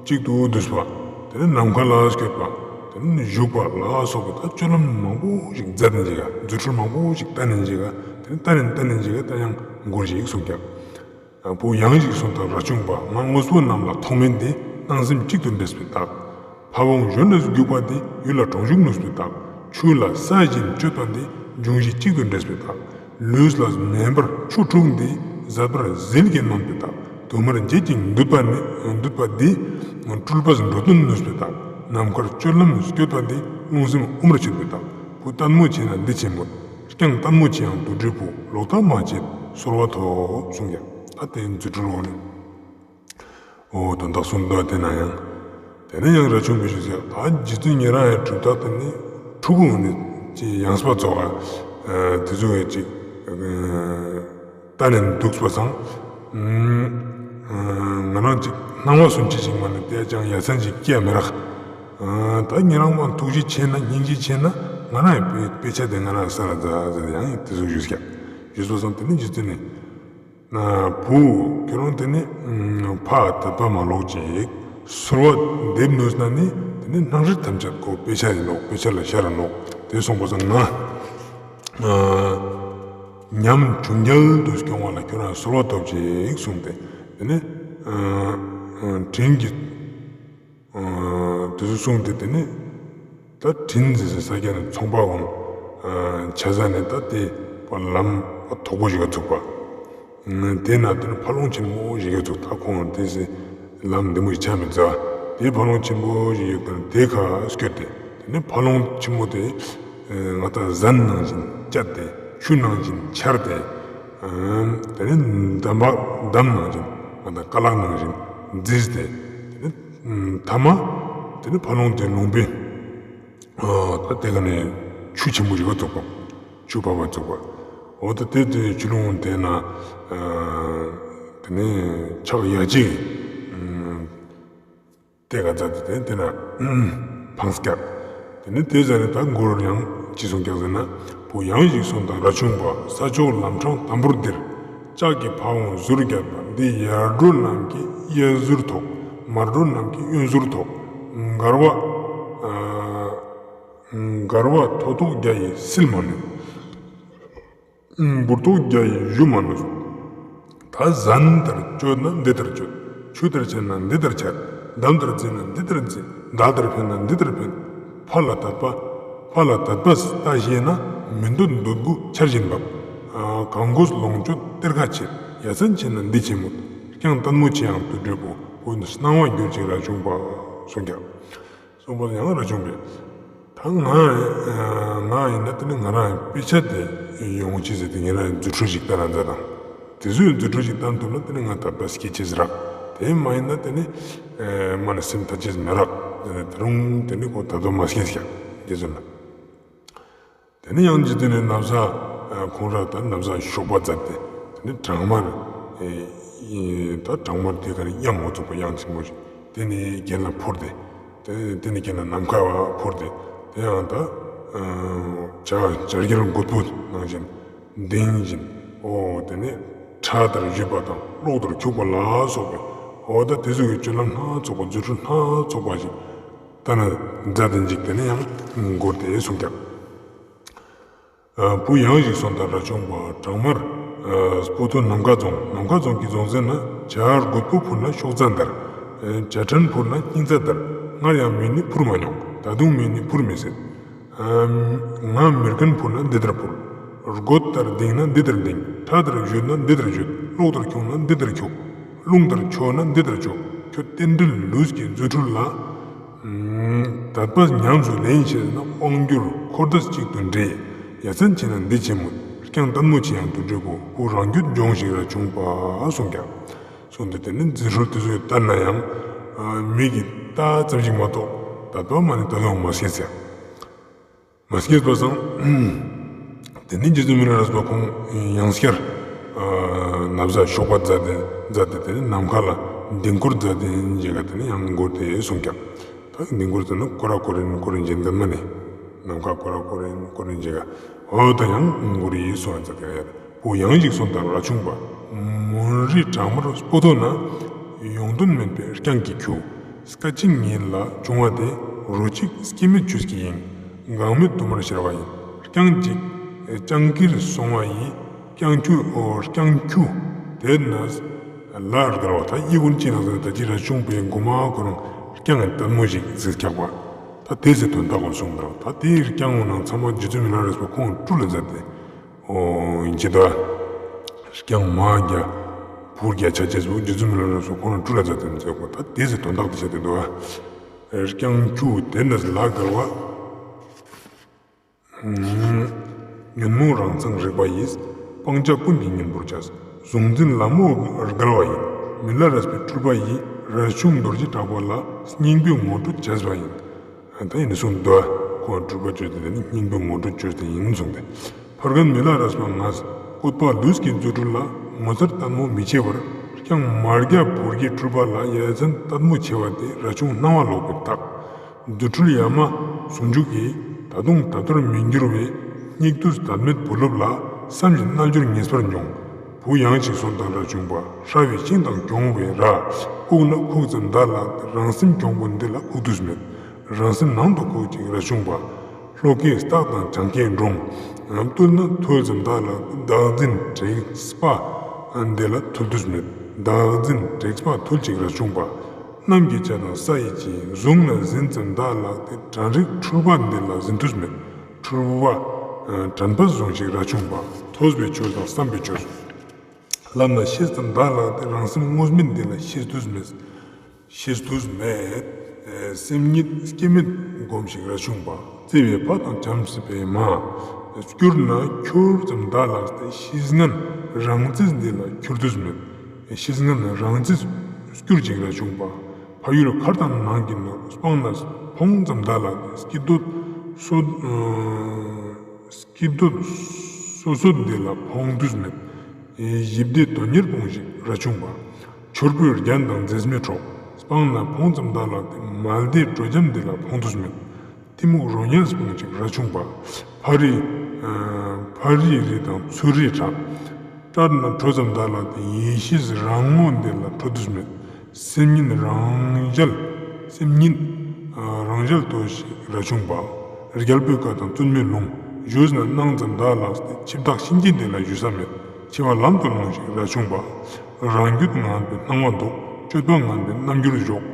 གཅིག་ཏུ་འདུས་པ། དེ་ནས་ནམ་མཁའ་ལ་སྐྱོད་པ། དེ་ནས་བཞུགས་པ་ལ་སོགས་པ་ད་སྤྱོད་ལམ་མང་པོ་ཞིག་མཛད་ནས་འཇིག་ག་རྫུ་འཕྲུལ་མང་པོ་ཞིག་བསྟན་ནས་འཇིག་ག་དེ་ནས་བསྟན་ནས་བསྟན་ནས་འཇིག་ག་ད་ཡང་མགུར་ཞིག་གསུངས་ཀྱང་། བུ་ཡང་ཞིག་གསུངས་དང་ར་ཆུང་པ། ང་དངོས་པོ་རྣམས་ལ་ཐོགས་མེད་འདི། སྣང་སེམས་གཅིག་ཏུ་འདྲེས་པའི་རྟགས། ཕ་བོང་གཞོན་ནུས་རྒྱུག་པ་འདི། ཡུལ་ལ་གྲོང་བཞུགས་ནུས་པའི་རྟགས། ཆུ་ལ་ས་བཞིན་སྤྱོད་པ་འདི། འབྱུང་བཞི་གཅིག་ཏུ་འདྲེས་པའི་རྟགས། ལུས་ལ་མེ་འབར་ཆུ་འཁྲུགས་འདི། ཟད་པར་ཟིལ་གྱིས་གནོན་པའི་རྟགས། དུ་མར་འགྱེད་ཅིང་འདུད་པ་ནི། འདུད་པ་འདི། སྤྲུལ་པས་འགྲོ་དོན་ནུས་པའི་རྟགས། ནམ་མཁར་སྤྱོད་ལམ་སྐྱོད་པ་འདི། རླུང་སེམས་དབུ་མར་ཆུད་པའི་རྟགས། བུ་ལྟད་མོ་ཆེ་ན་འདི་ཆེན་པོ། རྐྱང་ལྟད་མོ་ཆེ་ཡང་དུ་འགྲིག་པོ། ལོག་ལྟ་མ་བྱེད་གསོལ་བ་ཐོབ་གསུངས་ཀྱང་། ད་དེ་རྫུ་འཕྲུལ་འོག་ནས། འོ་དོན་དག་གསུམ་འདུག་དེ་ན་ཡང་། དེ་ནས་ཡང་ར་ཆུང་པས་ཞུས་ཟེར། ད་རྗེ་བཙུན་ཉེ་རང་ཡང་གྲུབ་རྟགས་དེ་ནི་ཕྲུ་གུ་འོང་ནས་ཅི་ཡང་སྤ་ཚོགས་ཨ་དེ་ཚོ་བས་ཅིག་ལྟ་ནས་འདུག་པ་སང་། ང་རང་ཅིག་སྣང་བ་སུམ་ཅུ་ཅིག་མ་ནས་དེ་ཅང་ཡ་མཚན་ཅིག་སྐྱེ་མི་རག་ད་ཉེ་རང་མ་ཐུགས་རྗེ་ཆེ་ན་སྙིང་རྗེ་ཆེ་ན་ང་རང་ཡང་དཔེ་དཔེ་ཆ་དེ་ང་རང་ས་ལ་འཛའ་ཟེར་ཡང་དེ་ཚོ་ཞུས་ཀྱང་། ཞུས་པ་སང་དེ་ནི་རྗེ་བཙུན་ནས། བུ། ཁྱོད་རང་དེ་ནི་ཕ་དད་པ་མ་ལོག་ཅིག་གསོལ་བ་འདེབས་ནུས་ན་ནི་དེ་ནི་སྣང་སྲིད་ཐམས་ཅད་ཁོ་དཔེ་ཆ་ཡིན་ནོག་དཔེ་ཆ་ལ་ཤར་ནོག་དེ་སོང་པ་སང་ང་ཉམ་ཆུང་རྒྱལ་དུ་སྐྱོང་བ་ལ་ཁྱོད་རང་གསོལ་བ་ཐོབ་ཅིག་གསུངས་ཏེ། དེ་ནི་དྲིན་གྱིས། དེ་ཚོ་གསུངས་ཏེ་དེ་ནི་ད་དྲིན་ཟེར་ས་སྐྱ་ནས་ཚོང་པ་འོང་། བྱ་ས་ནས་ད་དེ་པ་ལམ་པ་དོག་པོ་ཞིག་ག་ཚུགས་པ། དེ་ན་དེ་ནི་ཕ་ལོང་ཆེན་མོ་ཞིག་ག་ཚུགས། ད་ཁོང་དེ་སི་ལམ་འདི་མོ་ཞིག་ཆ་མི་འཛའ། དེ་ཕ་ལོང་ཆེན་པོ་ཞིག་ཡོད་པ་དེ་ཁ་སྐྱོད་དེ་དེ་ནི་ཕ་ལོང་ཆེན་མོ་དེ་ང་ད་ཟན་ནང་བཞིན་བཅད་དེ་ཆུ་ནང་བཞིན་འཕྱར་ཏེ། དེ་ནི་འདམ་བག་འདམ་ནང་བཞིན་ང་ད་ཀ་ལག་ནང་བཞིན་བརྫིས་ཏེ། དེ་ནི། ཐ་མ། དེ་ནི་ཕ་ལོང་དེ་ལུང་པའི། ད་དེ་ག་ནས་ཆུ་ཆེན་པོ་ཞིག་ག་བཙུགས་པ། ཆུ་བབས་པ་བཙུགས་པ། འོ་ད་དེ་དེ་ཆུ་ལུང་དེ་ན། དེ་ནི་ཕྱག་ཡ་གཅིག་དེ་ག་ཚ་དེ་དེ་དེ་ན། འཕངས་སྐྱག་དེ་ནི་དེ་ཟ་ནས་ད་མགུར་ཡང་ཅི་གསུངས་ཀྱང་ཟེར་ན། བུ་ཡང་ཞིག་གསུངས་དང་ར་ཆུང་པ། ས་ཕྱོགས་ལམ་འཕྲང་དམ་པོར་འདིར། ལྕགས་ཀྱི་ཕ་བོང་ཟུར་བརྒྱད་པ། འདི་ཡར་འགྲོ་རྣམས་ཀྱི་གཡས་ཟུར་ཐོག་མར་འགྲོ་རྣམས་ཀྱི་གཡོན་ཟུར་ཐོག་མགར་བ། མགར་བ་ཐོ་ཐོག་བརྒྱ་ཡིས་སིལ་མ་ནུས། འབུར་ཐོག་བརྒྱ་ཡིས་གཞུ་མ་ནུས། ད་ཟན་ལྟར་སྤྱོད་ན་འདི་ལྟར་སྤྱོད། ཆུ་ལྟར་འཆར་ན་འདི་ལྟར་འཆར། འདམ་ལྟར་བརྫིས་ན་འདི་ལྟར་བརྫིས། མདའ་ལྟར་འཕེན་ན་འདི་ལྟར་འཕེན། ཕ་ལ་དད་པ། ཕ་ལ་དད་པ་ལྟ་ཤེས་ན། མི་འདོད་འདོད་དགུ་ཆར་བཞིན་འབབ། གང་དགོས་ལོངས་སྤྱོད་གཏེར་ཁ་ཆེ། ཡ་མཚན་ཆེ་ན་འདི་ཆེན་མོ། རྐྱང་ལྟད་མོ་ཆེ་ཡང་དུ་འགྲོས་པོ། བུ་ནི་སྣང་བ་འགྱུར་ཅིག་ར་ཆུང་པ། གསུངས་ཀྱང་། གསུངས་པ་ཡང་ར་ཆུང་པས། ད་ང་ང་ཡིན་ན་དེ་ནི་ང་རང་དཔེ་ཆ་དེ་ཡོང་ཅི་ཟེར་ཏེ་ཉེ་རང་རྫུ་འཕྲུལ་ཞིག་བསྟན་ན་མཛད་དང་། དེ་ཚོས་རྫུ་འཕྲུལ་ཞིག་བསྟན་ཐུབ་ན་དེ་ནི་ང་དད་པ་སྐྱེ་ཅེས་རག་དེ་མ་ཡིན་ན་དེ་ནི་མ་ནི་སེམས་ཐ་ཅེས་མི་རག་དེ་ནི་ད་རུང་དེ་ནི་ཁོ་ད་དུང་མ་སྐྱེས་ཀྱང་དེ་ཚོ་ན། དེ་ནི་ཡང་འཇིག་རྟེན་ནི་ན་བཟའ། ཁོང་ར་ད་ན་བཟའ་ཞོགས་པ་མཛད་དེ་དེ་ནི་གྲང་དམར། ད་གྲང་དམར་དེ་ག་ནི་གཡམ་འོ་ཚུགས་པ་གཡང་ཆེན་པོ་ཞིག་དེ་ནི་རྒྱན་ལ་ཕུར་ཏེ། དེ་དེ་ནི་རྒྱན་ལ་ནམ་མཁའ་བ་ཕུར་ཏེ། དེ་ཡང་ད་བྱ་བྱ་རྒྱལ་རྒོད་པོ་ནང་བཞིན་ལྡིང་བཞིན། འོ་དེ་ནི་ཁྲ་ལྟར་བཞུད་པ་དང་གློག་ལྟར་འཁྱུག་པ་ལ་སོགས་པའི་འོ་ད་དེ་ཚོ་གི་སྤྱོད་ལམ་སྣ་ཚོགས་པ་རྫུ་འཕྲུལ་སྣ་ཚོགས་པ་ཞིག་ད་ནི་མཛད་དེ་འཇིག་དེ་ནི་ཡང་མགུར་དེ་གསུངས་ཀྱང་། བུ་ཡང་ཞིག་གསུངས་དང་ར་ཆུང་པ། གྲང་དམར་སྤོ་ཐོ་ནམ་མཁའ་རྫོང་། ནམ་མཁའ་རྫོང་གི་རྫོང་ཟེར་ན་བྱ་རྒོད་པོ་ཕུར་ན་གཤོག་རྩ་འདར། བྱ་ཁྲེན་ཕུར་ན་སྙིང་རྩ་འདར། སྔར་ཡང་མི་ནི་ཕུར་མ་མྱོང་ ད་དུང་མེད་ནི་འཕུར་མི་སྲིད། ཨམ། ང་མེར་གན་འཕུར་ན་འདི་ལྟར་འཕུར། རྒོད་ལྟར་ལྡིང་ན་འདི་ལྟར་ལྡིང་། ཁྲ་ལྟར་གཞོད་ན་འདི་ལྟར་གཞོད། གློག་ལྟར་འཁྱུག་ན་འདི་ལྟར་འཁྱུག། རླུང་ལྟར་འཕྱོ་ན་འདི་ལྟར་འཕྱོ། ཁྱོད་རྟེན་འབྲེལ་ལུས་ཀྱི་རྫུ་འཕྲུལ་ལ། ཨམ། དད་པ་ཉམས་སུ་ལེན་ཤེས་ན་དབང་བསྒྱུར་འཁོར་འདས་གཅིག་ཏུ་འདྲེས། ཡ་མཚན་ཆེ་ན་འདི་ཆེན་མོ། རྐྱང་ལྟད་མོ་ཆེ་ཡང་དུ་འགྲོ་གོ། ཁོ་རང་རྒྱུད་སྦྱོང་ཞིག་ར་བྱུང་བ་གསུངས་ཀྱང་། གསུངས་ཏེ། དེ་ནི་རྫུ་འཕྲུལ་དེ་ཚོ་ལྟར་ན་ཡང་། ཨ། མིག་གིས་ལྟ་ཙམ་ཞིག་མ་གཏོགས་དད་པ་མ་ནི་ད་དུང་མ་སྐྱེས་ཟེར། མ་སྐྱེས་པ་སང་། དེ་ནི་རྗེ་བཙུན་མི་ལ་རས་པ་ཁོང་ཡང་སྐྱར། ཨ། ན་བཟའ་གཤོག་པ་མཛད་དེ་མཛད་དེ། དེ་ནི་ནམ་མཁའ་ལ་ལྡིང་སྐོར་མཛད་དེ་འཇིག་ག་དེ་ནི་ཡང་འགོར་ཏེ་གསུངས་ཀྱང་། ད་ལྡིང་སྐོར་ཟེར་ན་ཀོ་ར་ཀོ་རེ་ཀོ་རེ་འཇིག་འདི་མ་ནི། ནམ་མཁའ་ཀོ་ར་ཀོ་རེ་ཀོ་རེ་འཇིག་ག་འོ་ད་ཡང་འགོར་ཡིས་གསུངས་ཟེར་ཏེ། བུ་ཡང་ཞིག་གསུངས་དང་ར་ཆུང་པ། མུན་རི་བྲག་དམར་སྤོ་ཏོ་ན། ཡོང་དོན་མེད་པའི་རྐྱང་གི་ཁྱུ། སྐད་ཅིག་ཉིད་ལ་བྱུང་བ་དེ། རོ་གཅིག་སྐྱེ་མེད་ཆོས་སྐྱེ་ཡིན། འགག་མེད་དུ་མར་ཤར་བ་ཡིན། རྐྱང་གཅིག་རྐྱང་ཀིར་སོང་བ་ཡིས། རྐྱང་ཁྱུ། ཨོ། རྐྱང་ཁྱུ་དེ་ན་ལ་དགར་བ། ད་ཡིད་ཀུན་ཅི་ནང་ཟེར་ད་ཅི་ར་ཆུང་པའི་མགོ་མ་ཁོ་རང་རྐྱང་ལྟད་མོ་ཞིག་གཟིགས་ཀྱག་པ། ད་དེ་ཚེ་དོན་དག་གོ་གསུངས་དང་། ད་དེའི་རྐྱང་འོ་ནང་ཚང་མ་རྗེ་བཙུན་མི་ལ་རས་པ་ཁོང་སྤྲུལ་ལ་མཛད་དེ། ཨོ། ཡིན་གྱི་ད། རྐྱང་མ་རྒྱ། བུ་རྒྱ་ཆ་ཅེས་པོ་རྗེ་བཙུན་མི་ལ་རས་པ་ཁོང་ལ་སྤྲུལ་ལ་མཛད་དེ་མཛད་གོ། ད་དེ་ཚེ་དོན་དག་དེ་བྱས་ཏེ་འདུག་ཨ། རྐྱང་ཁྱུ་དེ་ན་ལ་དགར་བ། ཉོན་མོངས་རང་མཚང་རིག་པ་ཡིས། སྤང་བྱ་ཀུན་གྱི་གཉེན་པོར་བྱས། གཟུང་འཛིན་ལ་མོ་དགར་བ་ཡིན། མི་ལ་རས་པའི་སྤྲུལ་པ་ཡིས། རས་ཆུང་རྡོ་རྗེ་གྲགས་པ་ལ། སྙིང་པོའི་ངོ་སྤྲོད་བྱས་པ་ཡིན། ད་ཡིན་གསུངས་འདུག་ཁོང་སྤྲུལ་པ་བཅོས་ཏེ་དེ་ནི་སྙིང་པོའི་ངོ་སྤྲོད་བཅོས་ཏེ་ཡིན་གསུངས་ཏེ། ཕ་རྒན་མི་ལ་རས་པ་ང་། བཀོད་པ་ལུས་ཀྱི་རྫུ་འཕྲུལ་ལ། ངོ་མཚར་ལྟད་མོ་མི་ཆེ་བར། རྐྱང་མ་རྒྱ་བུ་རྒྱའི་སྤྲུལ་པ་ལ། ཡ་མཚན་ལྟད་མོ་ཆེ་བ་དེ། རས་ཆུང་སྣང་བ་ལོག་པའི་རྟགས། རྫུ་འཕྲུལ་ཡ་མ་ཟུང་འཇུག་གི། ད་དུང་ད་ལྟར་མི་འགྱུར་བའི། སྙིགས་དུས་བདག་མེད་བུ་སློབ་ལ། བསམ་བཞིན་རྣལ་འབྱོར་ངེས་པར་འབྱུང་། བུ་ཡང་ཅིག་གསོན་དང་ར་ཆུང་པ། ཧྲ་བའི་ཤིང་དང་གྱོང་བའི་ར། བཀུག་ན་ཁུག་ཙམ་བདག་ལ། རང་སེམས་གྱོང་པོ་འདི་ལ་ཁུག་དུས་མེད། རང་སེམས་ནང་དུ་ཁུག་ཅིག་ར་ཆུང་པ། ལྷོ་ཁའི་སྟག་དང་བྱང་ཁའི་འབྲོང་། བཏུལ་ན་ཐུལ་ཙམ་བདག་ལ། བདག་འཛིན་དྲེགས་པ་འདི་ལ་ཐུལ་དུས་མེད། བདག་འཛིན་དྲེགས་པ་ཐུལ་ཅིག་ར་ཆུང་པ། གནམ་གྱི་བྱ་དང་ས་ཡི་བྱི། བཟུང་ན་ཟིན་ཙམ་བདག་ལ་སྟེ། དྲན་རིག་འཁྲུལ་པ་འདི་ལ་ཟིན་དུས་མེད། འཁྲུལ་པ་དྲན་པ་བཟུང་ཞིག་ར་ཆུང་པ། ཐོས་པའི་ཆོས་དང་བསམ་པའི་ཆོས། ལབ་ན་ཤེས་ཙམ་བདག་ལ་སྟེ། རང་སེམས་དངོས་མེད་འདི་ལ་ཤེས་དུས་མེད། ཤེས་དུས་མེད། སེམས་ཉིད་སྐྱེ་མེད་སྒོམ་ཞིག་ར་ཆུང་པ། བརྩེ་བའི་ཕ་དང་བྱམས་པའི་མ། སྐྱུར་ན་ཁྱུར་ཙམ་བདག་ལ་སྟེ། ཤེས་ངན་རང་རྩིས་འདི་ལ་ཁྱུར་དུས་མེད། ཤེས་ངན་རང་རྩིས་སྐྱུར་ཅིག་ར་ཆུང་པ། ཕ་ཡུལ་མཁར་དང་ནང་གི་ནོར། སྤངས་ན་ཕོངས་ཙམ་བདག་ལ་སྟེ། སྐྱིད་འདོད་སོ། སྐྱིད་འདོད་སོ་སོ་འདི་ལ་ཕོངས་དུས་མེད། ཞི་བདེ་དོན་གཉེར་སྤོངས་ཤིག་ར་ཆུང་པ། འཆོར་བུའི་རྒྱན་དང་མཛེས་མའི་གྲོགས། སྤངས་ན་ཕོངས་ཙམ་བདག་ལ་སྟེ། མལ་སྡེའི་དྲོ་འཇམ་འདི་ལ་ཕོངས་དུས་མེད། གཏི་མུག་རོ་ཉལ་སྤོངས་ཤིག་ར་ཆུང་པ། ཕ་རི། ཕ་རི་རི་དང་ཚུ་རི་བྲག། སྤྲར་ན་ཁྲོ་ཙམ་བདག་ལ་སྟེ། ཡེ་ཤེས་རང་ངོ་འདི་ལ་ཁྲོ་དུས་མེད། སེམས་ཉིད་རང་རྒྱལ། སེམས་ཉིད་རང་རྒྱལ་ལྟོས་ཤིག་ར་ཆུང་པ། རྒྱལ་པོའི་བཀའ་དང་བཙུན་མོའི་ལུང་། ཞུས་ན་གནང་ཙམ་བདག་ལ་སྟེ། འཆི་བདག་གཤིན་རྗེ་འདི་ལ་ཞུ་ས་མེད། འཆི་བ་ལམ་དུ་སློང་ཞིག་ར་ཆུང་པ། རང་རྒྱུད་ངན་པའི་སྣང་བ་ལྡོག། སྤྱོད་པ་ངན་པའི་རྣམ་འགྱུར་འཇོག།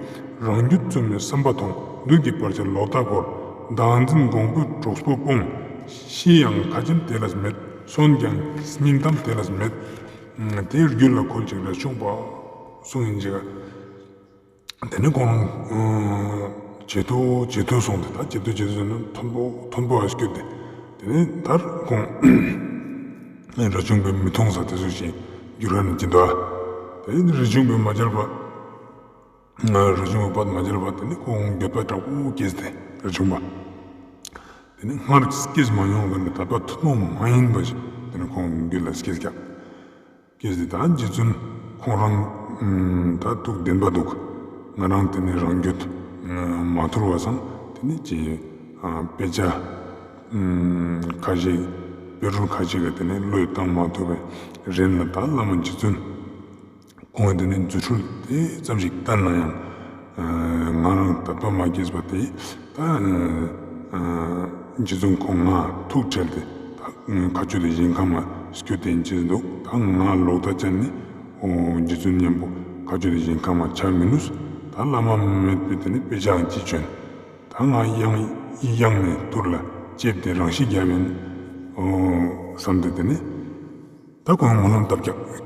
རང་རྒྱུད་བཙུན་མོའི་བསམ་པ་ཐོང་། བདུད་ཀྱི་བར་ཆད་ལོག་ལྟ་བོར། བདག་འཛིན་འགོང་པོའི་གྲོགས་པོ་སྤོང་། ཤི་ཡང་ཁ་ཆེམས་དེ་ལ་མེད། གསོན་ཀྱང་སྙིང་གཏམ་དེ་ལ་མེད། དེའི་རྒྱུད་ལ་འཁོར་ཅིག་ར་ཆུང་པ། གསུངས་ཡིན་ཅིག་དེ་ནས་ཁོང་རང་ཇེ་མཐོ་ཇེ་མཐོ་སོང་སྟེ། ད་ཇེ་མཐོ་ཇེ་མཐོ་སོང་ན་མཐོན་པོ་མཐོན་པོ་ཨ་སྐྱོད་དེ། དེ་ནས་ད་ཁོང་རས་ཆུང་པས་མི་མཐོང་ས་དེ་ཚོ་ཞིག་འགྱུར་ཁ་ནས་ཅི་འདུག་དེ་ནས་རས་ཆུང་པས་མ་མཇལ་བ། རས་ཆུང་པས་མ་མཇལ་བ། དེ་ནས་ཁོང་འགྱོད་པ་དྲག་པོ་སྐྱེས་ཏེ། རས་ཆུང་པ། དེ་ནས་སྔར་སྐྱེས་མ་མྱོང་བ་ནི་ད་ལྟ་ཐུན་མོང་མ་ཡིན་པ་ཞིག་དེ་ནས་ཁོང་རྒྱུད་ལ་སྐྱེས་ཀྱང་། སྐྱེས་ཏེ། ད་རྗེ་བཙུན་ཁོང་རང་ད་ཐུགས་བདེན་པ་འདུག་ང་རང་དེ་ནས་རང་རྒྱུད་མ་ཐུལ་བ་སང་དེ་ནས་ཀྱི་དཔེ་ཆ་ཁ་ཤས། དཔེ་སྐྲུན་ཁ་ཤས་ཀྱི་དེ་ནས་བློས་བཏང་མ་ཐུབ་པའི་རིན་ལ། ད་བླ་མ་རྗེ་བཙུན་ཁོང་གིས་དེ་ནས་རྫུ་འཕྲུལ་དེ་ཙམ་ཞིག་བསྟན་ན་ཡང་། ང་རང་དད་པ་མ་སྐྱེས་པ་དེ། ད་རྗེ་བཙུན་ཁོང་ང་ཐུགས་ཁྲལ་ཏེ། ད་མཁའ་སྤྱོད་དེ་ཞིང་ཁམས་མ་སྐྱོད་དེ་ཡིན་ཅེས་འདུག་ད་ང་ལོག་ལྟ་ཅན་ནི། ཨོ། རྗེ་བཙུན་མཉམ་པོ་མཁའ་སྤྱོད་དེ་ཞིང་ཁམས་མ་ཆ་མི་ནུས། ད་བླ་མ་མེད་པའི་དེ་ནས་དཔེ་ཆའང་ཅི་བྱོན། ད་ ད་ང་གཡང་གཡང་ནས་ཐུར་ལ་ལྕེབས་ཏེ་རང་ཤི་བརྒྱབ་ཡིན། ཨོ་བསམ་སྟེ་དེ་ནས། ད་ཁོང་སྨོན་ལམ་བཏབ་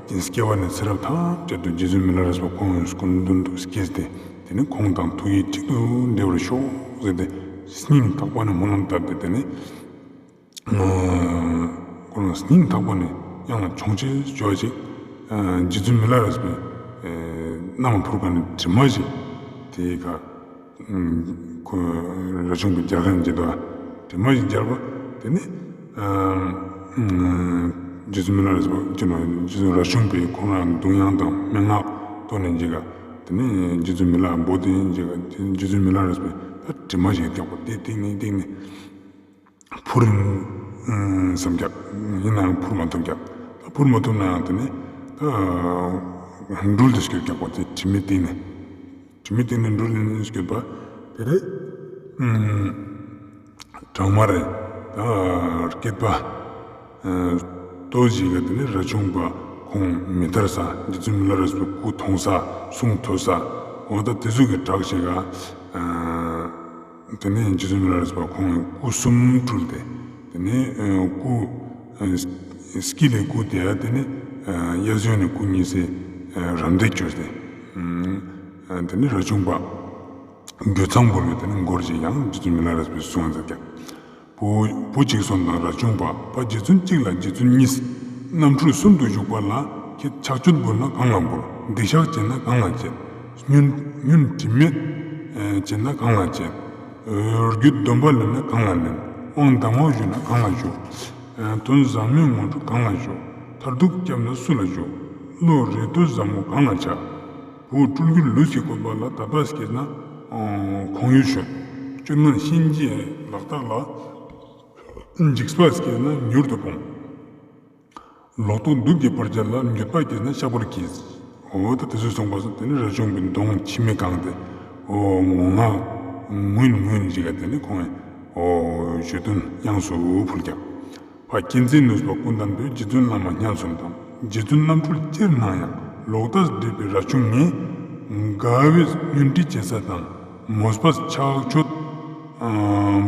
ཀྱང་སྐྱེ་བ་ནས་ཚེ་རབས་ཐམས་ཅད་དུ་རྗེ་བཙུན་མི་ལ་རས་པ་ཁོང་སྐུ་མདུན་དུ་སྐྱེས་ཏེ། དེ་ནས་ཁོང་དང་ཐུགས་ཡིད་གཅིག་ཏུ་འདྲེས་པར་ཤོག་ཟེར་ཏེ། སྙིང་ཐག་པ་ནས་སྨོན་ལམ་བཏབ་སྟེ། དེ་ནས་ཁོང་སྙིང་ཐག་པ་ནས་གཡང་ལ་མཆོང་ཆེན་བྱོས་ཤིག་རྗེ་བཙུན་མི་ལ་རས་པའི་རྣམ་པར་འཕུར་མཁན་གྱི་གྲིབ་མ་ཞིག་དེའི་ཁ། ཁོ་རས་ཆུང་པའི་རྒྱལ་ཁ་ཡང་བརྗེད་དོ། དེ་མ་ཞིག་རྒྱལ་པ། དེ་ནི་རྗེ་བཙུན་མི་ལ་རས་པ་ཅི་ནོ་རྗེ་བཙུན་རས་ཆུང་པའི་ཁོང་རང་གདུང་དབྱངས་དང་སྨྲེ་སྔགས་ཐོག་ནས་འཇིག་ག་དེ་ནི་རྗེ་བཙུན་མི་ལ་བོ་དེ་འཇིག་ག་རྗེ་བཙུན་མི་ལ་རས་པའི་ད་གྲིབ་མ་ཞིག་རྒྱག་པ་དེ་སྟེང་ནས་སྟེང་ནས་འཕུར་བསམ་རྒྱག་ཡིན་ནའང་འཕུར་མ་ཐུབ་རྒྱག་ད་འཕུར་མ་ཐུབ་ནའང་དེ་ནི་ད་འགྲུལ་དུ་སྐྱོད་རྒྱག་པ་དེ་གྲིབ་མའི་སྟེང་ནས། དྲི་མེད་སྟེང་ནས་འགྲོ་ལེན་སྐྱོད་པ། དེ་རེད། གྲང་མ་རེད། ད་སྐེད་པ། ལྟོ་ཞིག་ག་དེ་ནས་རས་ཆུང་པ་ཁོང་མི་ཐར་ས་རྗེ་བཙུན་མི་ལ་རས་པའི་སྐུ་མཐོང་ས་གསུང་ཐོས་ས། འོ་ད་དེ་ཚོ་གི་གྲགས་ཤིག་ག་དེ་ནས་རྗེ་བཙུན་མི་ལ་རས་པ་ཁོང་སྐུ་གསུམ་སྤྲུལ་ཏེ། དེ་ནས་སྐུ། སྐྱིད་ལས་སྐུ་དེ་ཡ་དེ་ནི་གཡས་གཡོན་ནས་སྐུ་གཉིས་སེ་རམ་འདེགས་བཅོས་ཏེ། དེ་ནི་རས་ཆུང་པ་རྒོད་ཚང་བོར་བའི་དེ་ནི་མགོར་ཞིག་ཡང་རྗེ་བཙུན་མི་ལ་རས་པའི་གསུང་མཛད་ཀྱང་། བུ་བུ་གཅིག་སོང་དང་རས་ཆུང་པ་ཕ་རྗེ་བཙུན་གཅིག་ལ་རྗེ་བཙུན་གཉིས། རྣམ་འཕྲུལ་གསུམ་དུ་བཞུགས་པ་ལ་ཁྱེད་ཕྱག་མཆོད་འབུལ་ན་གང་ལ་འབུལ། སྡིག་བཤགས་བྱེད་ན་གང་ལ་བྱེད། སྨྱོན་སྨྱོན་དྲི་མེད་བྱེད་ན་གང་ལ་བྱེད། རྒྱུད་སྡོམ་པ་ལེན་ན་གང་ལ་ལེན། དབང་གདམས་ངག་ཞུ་ན་གང་ལ་ཞུ། དོན་ཟབ་མོའི་ངོ་སྤྲོད་གང་ལ་ཞུ། མཐར་ཐུག་སྐྱབས་ན་སུ་ལ་ཞུ། བློ་རེ་ལྟོས་ཟབ་མོ་གང་ལ་བྱ། བུ་སྤྲུལ་རྒྱུ་ལུས་ཀྱི་བཀོད་པ་ལ་དད་པ་སྐྱེས་ན་ཁོང་ཡུལ་ཤོད། སྤྱོད་ངན་གཤིན་རྗེའི་ལག་རྟགས་ལ་འཇིགས་པ་སྐྱེས་ན་མྱུར་དུ་སྤོང་། ལོག་རྟོག་གདུག་གི་བར་ཆད་ལ་འགྱོད་པ་སྐྱེས་ན་བཤགས་པར་གྱིས། འོ་ད་དེ་ཚོས་གསུངས་པ་སོང་དེ་ནི་རས་ཆུང་པའི་གདོང་མཆི་མས་གང་སྟེ། འོ་ངུ་ངག་ངུན་ངུན་ཞིག་ག་དེ་ནི་ཁོང་འོ་ཞུ་དོན་དབྱངས་སུ་ཕུལ་ཀྱང་། ཕ་མཁྱེན་བརྩེ་ནུས་པ་ཀུན་ལྡན་པའི་རྗེ་བཙུན་བླ་མ་སྙན་གསུམ་དང་རྗེ་བཙུན་རྣམ་འཕྲུལ་ཅིར་སྣང་ཡང་ལོག་ལྟས་སྒྲིབ་པའི་རས་ཆུང་ངས། དགའ་བའི་སྨྱོན་དྲི་བྱེད་ས་དང་། མོས་པ་ཕྱག་མཆོད་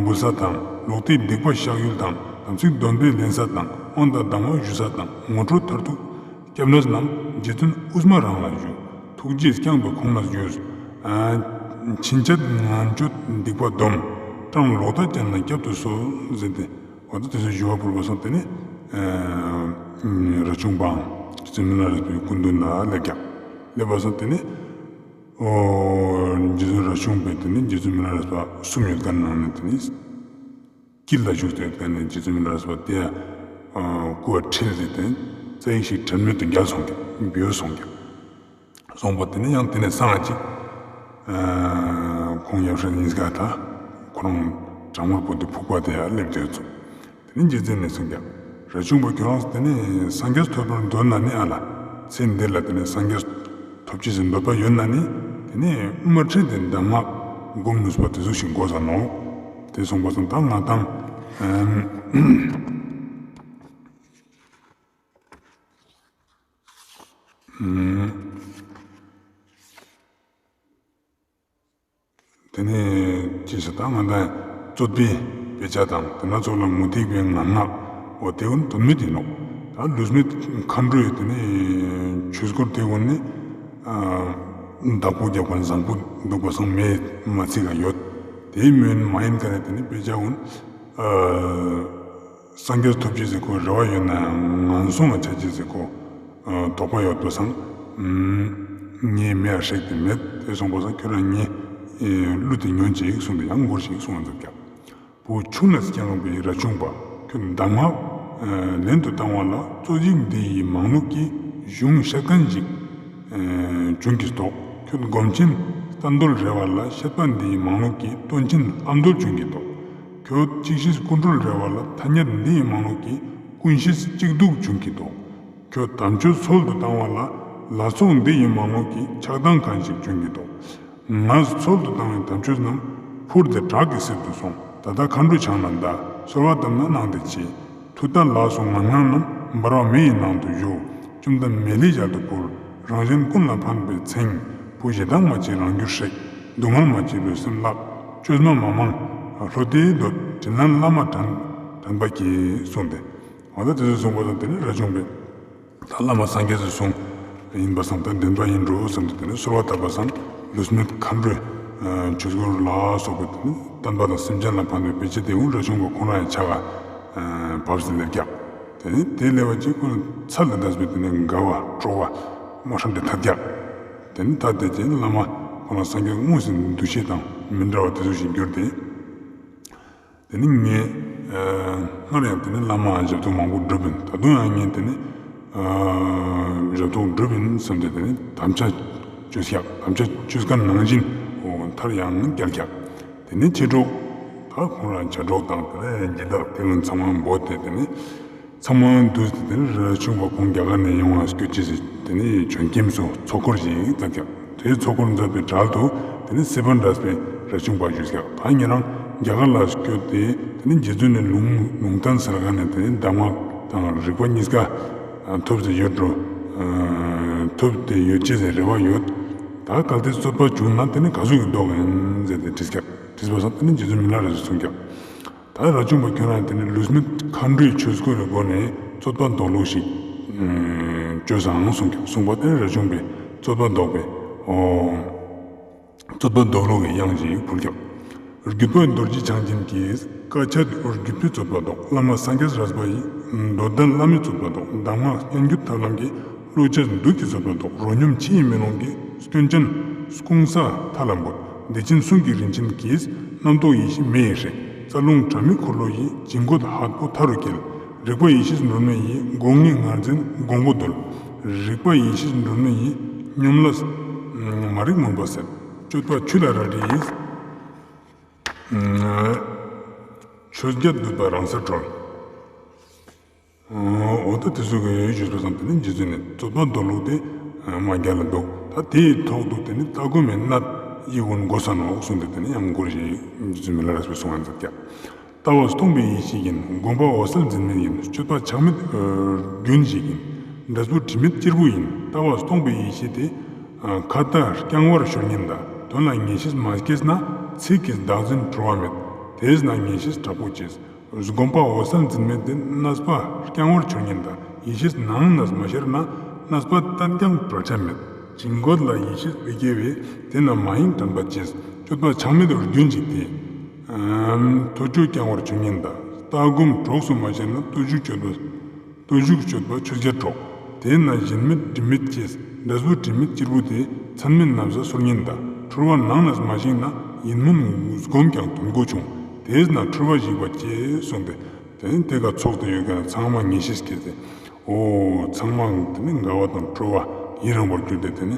འབུལ་ས་དང་། ལོག་ལྟའི་སྡིག་པ་བཤགས་ཡུལ་དང་། དམ་ཚིག་སྡོམ་པས་ལེན་ས་དང་། དབང་དང་གདམས་ངག་ཞུ་ས་དང་། ངོ་སྤྲོད་མཐར་ཐུག་སྐྱབས་གནས་རྣམས་རྗེ་བཙུན་དབུས་མ་རང་ལ་ཞུ། ཐུགས་རྗེས་བསྐྱངས་པས་ཁོང་ལ་ཞུ། ཕྱིན་ཆད་ངན་སྤྱོད་སྡིག་པ་སྡོམ། སྤྲང་ལོག་ལྟ་ཅན་ལ་བསྐྱབ་ཏུ་གསོལ་ཟེར་ཏེ། འོ་ད་དེ་ཚོ་ཞུ་བ་ཕུལ་བ་སོང་དེ་ནས་རས་ཆུང་པའང་རྗེ་བཙུན་མི་ལ་རས་པའི་སྐུ་མདུན་ལ་སླེབས་ཀྱང་། སླེབས་པ་སོང་དེ་ནས། ཨོ། རྗེ་བཙུན་རས་ཆུང་པས་དེ་ནི་རྗེ་བཙུན་མི་ལ་རས་པ་གསུམ་ཡོད་མཁན་ནང་ནས་དེ་ནི། དཀྱིལ་ལ་བཞུགས་ཏེ་ཡོད་མཁན་ནི་རྗེ་བཙུན་མི་ལ་རས་པ་དེ་ཡང་སྐུ་བ་ཁྲིད་དེ་དེ་རྩ་ཡིག་ཞིག་དྲན་མེད་དུ་བརྒྱལ་སོང་ཀྱང་འབུལ་སོང་ཀྱང་། སོང་པ་དེ་ནི་ཡང་དེ་ནས་སང་ཅིག་ཁོང་ཡབ་སྲས་གཉིས་ཀ་དང་ཁོ་རང་གྲང་མོར་བུད་དེ་ཕུག་པ་དེ་ཡང་སླེབས་དུས་ཚོ། དེ་ནི་རྗེ་བཙུན་ནས་གསུངས་ཀྱང་། རས་ཆུང་པ་ཁྱོད་རང་དེ་ནི་སངས་རྒྱས་ཐོབ་པར་འདོད་ན་ནི་ཨ་ལ། ཚེ་འདི་ལ་དེ་ནི་སངས་རྒྱས་ཐོབ་ཅེས་སུ་འདོད་པ་ཡོད་ན་ནི། དེ་ནི་དབུ་མ་ཁྲིད་དེ་གདམས་ངག་སྒོམ་ནུས་པ་དེ་ཚོ་ཞིག་དགོས་ས་ནོ། དེ་གསུངས་པ་སོང་ད་ང་དང་། དེ་ནས་ཅི་ཞིག་དང་ང་དང་རྩོད་པའི་དཔེ་ཆ་དང་དེ་ན་ཚོགས་ལ་མུ་སྟེགས་པའི་ངན་སྔགས་འོ་དེ་ཀུན་དོན་མེད་དེ་ནོག་ད་ལུས་མེད་མཁའ་འགྲོ་ཡི་དེ་ནས་ཆོས་སྐོར་དེ་ཀུན་ནི་བདག་པོ་རྒྱག་པ་བཟང་པོ་འདུག་པ་སང་མེད་མ་ཚིག་ག་ཡོད་དེ་མོན་མ་ཡིན་ག་རེ་དེ་ནི་དཔེ་ཆ་ཀུན། སངས་རྒྱས་ཐོབ་ཅེས་ཟེར་ཁོ་རེ་བ་ཡོད་ན་ཡང་ངན་སོང་ལ་ཆ་ཅེས་ཟེར་ཁོ་དོགས་པ་ཡོད་པ་སང་། ངས་མེད་ཧྲེག་དེ་མེད་དེ་སོང་པ་སང་ཁྱོད་རང་ངས་གླུ་དེ་ཉོན་ཅིག་གསུངས་ཏེ་ཡང་མགུར་ཞིག་གསུངས་འཛུགས་ཀྱང་། བུ་ཆུང་ལ་སྐྱེ་དངོས་པའི་རས་ཆུང་པ་ཁྱོད་གདམས་ངག་ལེན་དུ་བཏང་བ་ལ་རྩོད་ཡིག་འདི་ཡི་མང་ལུགས་ཀྱི་གཞུང་བཤད་མཁན་ཞིག་བྱུང་གི་འདུག་ཁྱོད་སྒོམ་ཆེན་བསྟན་རྡོར་རེ་བ་ལ་བཤད་པ་འདི་ཡི་མང་ལུགས་ཀྱི་སྟོན་ཆེན་ཨ་མདོ་བྱུང་གི་འདུག་ཁྱོད་གཅིག་ཤེས་ཀུན་གྲོལ་རེ་བ་ལ་ཐ་སྙད་འདི་ཡི་མང་ལུགས་ཀྱི་ཀུན་ཤེས་གཅིག་སྡུག་བྱུང་གི་འདུག་ཁྱོད་དམ་ཆོས་ཚོལ་དུ་བཏང་བ་ལ་ལ་ཚོགས་འདི་ཡི་མང་ལུགས་ཀྱི་ཆགས་སྡང་མཁན་ཞིག་བྱུང་གི་འདུག་ང་ཚོལ་དུ་བཏང་བའི་དམ་ཆོས་རྣམས་འཕུར་ཏེ་བྲག་གི་གསེབ་ཏུ་སོང་། ད་ལྟ་མཁའ་འགྲོ་བྱང་ལ་འདའ། གསོལ་བ་བཏབ་ན་གནང་སྟེ་མཆི། མཐུ་རྟ་ལ་སོགས་ངན་སྔགས་རྣམས། འབར་བ་མེ་ཡི་ནང་དུ་གཞོལ། བཅོམ་ལྡན་མེ་ལས་ཞལ་དུ་བཀོད། རང་གཞན་ཀུན་ལ་ཕན་པའི་མཚན། བུ་ཞེ་སྡང་མ་བྱེད་རང་རྒྱུད་ཧྲེག་སྡུག་བསྔལ་མ་བྱེད་ལུས་སེམས་བརླག་བཅོས་མ་མ་མང་ལྷོ་ལྟའི་འདོད། དྲིན་ལན་བླ་མ་དྲན་དྲན་པ་གྱིས་གསུངས་ཏེ། འོ་ད་དེ་ཚོ་གསུངས་པ་དང་དེ་ནས་རས་ཆུང་པས། ད་བླ་མ་སངས་རྒྱས་སུ་གསུངས་ཡིན་པ་སང་ད་བདེན་པ་ཡིན་འགྲོ་བསམ་སྟེ་དེ་ནས་གསོལ་བ་བཏབ་པ་སང་ལུས་མེད་མཁའ་འགྲོའི་ཆོས་སྐོར་ལ་སོགས་པའི་དེ་ནས་བསྟན་པ་དང་སེམས་ཅན་ལ་ཕན་པའི་བེད་སྤྱད་དེ་འུ་རས་ཆུང་པ་ཁོང་རང་ཡང་ཕྱག་ག་བབས་སེ་སླེབས་ཀྱག་དེ་ནས་དེ་སླེབས་པ་ཅིག་ཁོ་ན་ཚ་ལ་འདས་པའི་དེ་ནས་དགའ་བ་སྤྲོ་བ་མོ་ཧྲ་འདྲེ་ཐབས་ཀྱག་དེ་ནས་ད་དེ་རྗེས་བླ་མ་ཁོ་ན་སངས་རྒྱས་དངོས་སུ་འདུ་ཤེས་དང་མི་འདྲ་བ་དེ་ཚོ་ཞིག་གྱུར་ཏེ། དེ་ནི་ངས་སྔར་ཡང་དེ་ནི་བླ་མའང་ཞབས་ཏོག་མང་པོ་བསྒྲུབས་ཡིན། ད་དུང་ཡང་ངས་དེ་ནི་ཞབས་ཏོག་བསྒྲུབས་ཡིན་བསམ་སྟེ་དེ་ནི་དམ་བཅའ་བཅོས་ཤག་དམ་བཅའ་བཅོས་མཁན་ནང་བཞིན་འོ་མཐར་ཡང་བསྐྱལ་ཤག་དེ་ནི་མཆེད་གྲོགས་ད་ཁོང་རང་བྱ་གྲོགས་དང་དེ་ནི་སྦྱིན་བདག་དེ་ལ་ཚང་མ་འབོད་དེ་དེ་ནི། ཚང་མ་འདུས་ཏེ་དེ་ནི་རས་ཆུང་པ་ཁོང་རྒྱ་གར་ནས་ཡོང་བ་སྐྱོད་ཅེས་དེ་ནི་བྱོན་ཁྱིམ་སུ་ཚོགས་འཁོར་ཞིག་མཛད་ཀྱང་དེའི་ཚོགས་འཁོར་མཛད་པའི་གྲལ་དུ་དེ་ནི་སྲིད་པ་འདྲ་བའི་རས་ཆུང་པ་བཞུགས་ཀྱང་ད་ཉེ་རང་རྒྱ་གར་ལ་སྐྱོད་དེ་དེ་ནི་རྗེ་བཙུན་ནས་ལུང་ལུང་བསྟན་ཟེར་ག་ནས་དེ་ནི་གདམས་ངག་དང་རིག་པ་གཉིས་ཀ་ཐོབ་སྟེ་ཡོད་འགྲོ། ཐོབ་སྟེ་ཡོད་ཅེས་རེ་བ་ཡོད། ད་གལ་ཏེ་རྩོད་པ་བྱུང་ན་དེ་ནི་ག་ཚོད་ཀྱིས་ཟློག་ཡིན་ཟེར་ཏེ་དྲིས་ཀྱང་དྲིས་པ་སང་དེ་ནི་རྗེ་བཙུན་མི་ལ་རས་སུ་གསུངས་ཀྱང་། ད་རས་ཆུང་པ་ཁྱོད་རང་དེ་ནི་ལུས་མེད་མཁའ་འགྲོའི་ཆོས་སྐོར་གྱི་སྒོ་ནས་རྩོད་པ་ཟློག་ལུགས་ཤིག་བཅོས་སང་གསུངས་ཀྱང་གསུངས་པ་དེ་ནི་རས་ཆུང་པས་རྩོད་པ་ཟློག་པའི་ཨོ། རྩོད་པ་ཟློག་ལུགས་ཀྱི་དབྱངས་ཤིག་ཕུལ་ཀྱང་། བརྒྱུད་པ་རྡོ་རྗེ་འཆང་ཆེན་གྱིས། བཀའ་ཆད་བརྒྱུད་པའི་རྩོད་པ་ཟློག་བླ་མ་སངས་རྒྱས་རས་པ་ཡི། མདོ་བསྟན་བླ་མའི་རྩོད་པ་ཟློག་གདམས་ངག་སྙན་བརྒྱུད་ཐབས་ལམ་གྱི། བློ་ཆེས་བདུད་ཀྱི་རྩོད་པ་ཟློག་རོ་སྙོམས་ཕྱི་ཡི་མེ་ལོང་གི། སྐྱོན་ཅན་སྐུང་ས་མཐའ་ལ་འབུད། བདེ་ཆེན་གསུང་གི་རིན་ཆེན་གྱིས། རྣམ་རྟོག་ཡེ་ཤེས་མེ་ཡི་ཧྲེག་རྩ་རླུང་དྲ་མིག་འཁོར་ལོ་ཡི། བྱིང་རྒོད་ཧད་པོ་མཐའ་རུ་བསྐྱིལ། རིག་པ་ཡེ་ཤེས་སྒྲོན་མེ་ཡི། སྒོ་ལྔའི་ངར་འཛིན་འགོང་པོ་བརྡོལ། རིག་པ་ཡེ་ཤེས་སྒྲོན་མེ་ཡི། སྙོམས་ལ་མ་རིག་མུན་པ་སེལ། སྤྱོད་པ་ཆུ་ལ་རལ་གྲི་ཡིས། ཆོས་བརྒྱད་འདུས་པ་རང་སར་གྲོལ། འོ་ད་དེ་ཚོ་གི་ཡོད་ཞུས་པ་སང་དེ་ནི་རྗེ་བཙུན་ནས་རྩོད་པ་ཟློག་ལུགས་དེ་མ་རྒྱལ་ལ་འདུག་ད་དེའི་ཐོག་ཏུ་དེ་ནི་ལྟ་སྒོམ་མེད་ནད་ཡིད་འོང་དགོས་ས་ནོག་གསུངས་ཏེ་དེ་ནི་ཡང་མགུར་ཞིག་རྗེ་བཙུན་མི་ལ་རས་པས་གསུང་བ་མཛད་ཀྱང་། ལྟ་བ་སྟོང་པའི་ཡེ་ཤེས་ཡིན། སྒོམ་པ་འོད་གསལ་འཛིན་མེད་ཡིན། སྤྱོད་པ་ཆགས་མེད་རྒྱུན་ཞིག་ཡིན། འབྲས་བུ་དྲི་མེད་གཅེར་བུ་ཡིན། ལྟ་བ་སྟོང་པའི་ཡེ་ཤེས་དེ། ཁ་ཏ་རྐྱང་བར་ཤོར་ཉེན་གདའ། དོན་ལ་ངེས་ཤེས་མ་སྐྱེས་ན། ཚིག་གིས་བདག་འཛིན་གྲོལ་བ་མེད། དེས་ན་ངེས་ཤེས་དྲག་པོ་སྐྱེས། སྒོམ་པ་འོད་གསལ་འཛིན་མེད་དེ། གནས་པ་རྐྱང་བར་ཤོར་ཉེན་གདའ། ཡེ་ཤེས་ནང་ནས་མ་ཤར་ན། གནས་པ་བསྟན་ཀྱང་བྲལ་ཆ་མེད། བྱིང་རྒོད་ལ་ཡེ་ཤེས་མི་སྐྱེ་བས། དེས་ན་མ་ཡེངས་དྲན་པ་སྐྱེས། སྤྱོད་པ་ཆགས་མེད་རྒྱུན་གཅིག་སྟེ། ཐོས་བརྗོད་རྐྱང་བར་ཤོར་ཉེན་གདའ། ལྟ་སྒོམ་གྲོགས་སུ་མ་ཤར་ན། བརྟུལ་ཞུགས་སྤྱོད་པ། བརྟུལ་ཞུགས་སྤྱོད་པ་ཆུ་བརྒྱད་གྲོགས། དེས་ན་གཞན་མེད་དྲི་མེད་སྐྱེས། འབྲས་བུ་དྲི་མེད་གཅེར་བུ་དེ། མཚན་མེད་ན་བཟའ་གསོར་ཉེན་གདའ། འཁྲུལ་བ་ནང་ནས་མ་ཞིག་ན། ཡིད་སྨོན་སྒོམ་ཀྱང་དོན་གོ་ཆུང་། དེས་ན་འཁྲུལ་བ་ཞིག་པ་སྐྱེས་གསུངས་ཏེ། དེ་ནི་དེ་ག་ཚོགས་ཏེ་ཡོད་མཁན་ཚང་མ་ངེས་ཤེས་སྐྱེས་ཏེ། འོ་ཚང་མ་དེ་ནི་དགའ་བ་དང་སྤྲོ་བ་ཡི་རང་བར་གྱུར་ཏེ་དེ་ནི།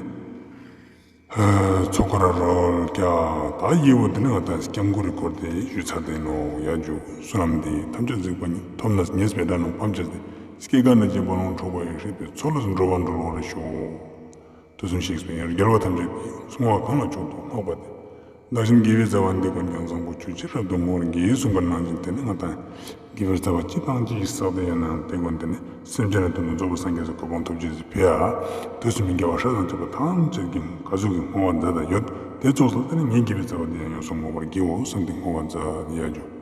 ཚོགས་འཁོར་རོལ་ཀྱང་། ད་ཡི་བོ་འདི་ནི་ང་དང་སྐྱབས་མགོན་རི་སྐོར་དེ་ཞུས་ཚར་དེ་ནོ་ཡ་རྒྱུ། བསོད་ནམས་འདི་ཐམས་ཅད་གཟིགས་པ་ཉིད། ཐོབ་ནས་ཉེས་པའི་དགྲ་རྣམས་ཕམ་བྱས་ཏེ། སྐྱེ་རྒ་ན་འཆིའི་རྦ་ཀློང་འཁྲུགས་པ་ཡི། སྲིད་པའི་མཚོ་ལས་འགྲོ་བ་སྒྲོལ་བར་ཤོག་དུས་གསུམ་གཤེགས་པའི་རྒྱལ་བ་ཐམས་ཅད་ཀྱིས། གསུང་བ་གང་ལ་མཆོག་ཏུ་བསྔགས་པ་དེས། བདག་གཞན་དགེ་བའི་རྩ་བ་འདི་ཀུན་ཀྱང་བཟང་པོ་ཆོས་ཀྱི་རབ་ཏུ་བསྔོ་བར་བགྱི་གསུངས་པ་ནང་བཞིན་དེ་ནི་ང་དང་དགེ་བའི་རྩ་བ་ཅི་དང་ཅི་ཞིག་བསགས་ཏེ་ཡོད་ནའང་དེ་ཀུན་དེ་ནི་སེམས་ཅན་ལ་དོན་དུ་རྫོགས་པའི་སངས་རྒྱས་སུ་གོ་འཕང་ཐོབ་ཅེས་སུ་ཕི་ཡ། དུས་གསུམ་མི་འགལ་བ་སྲ་དང་ཆགས་པ་ཐམས་ཅད་ཀྱི་ག་ཟུག་གི་བསྔོ་བ་མཛད་དང་ཡོད། དེ་ཚོགས་ལ་དེ་ནི་ངའི་དགེ་བའི་རྩ་བ་འདི་ཡང་ཡོངས་སུ་བསྔོ་བར་བགྱིའོ་གསུངས་ཏེ་བསྔོ་བ་མཛད་ཡ་རྒྱུ།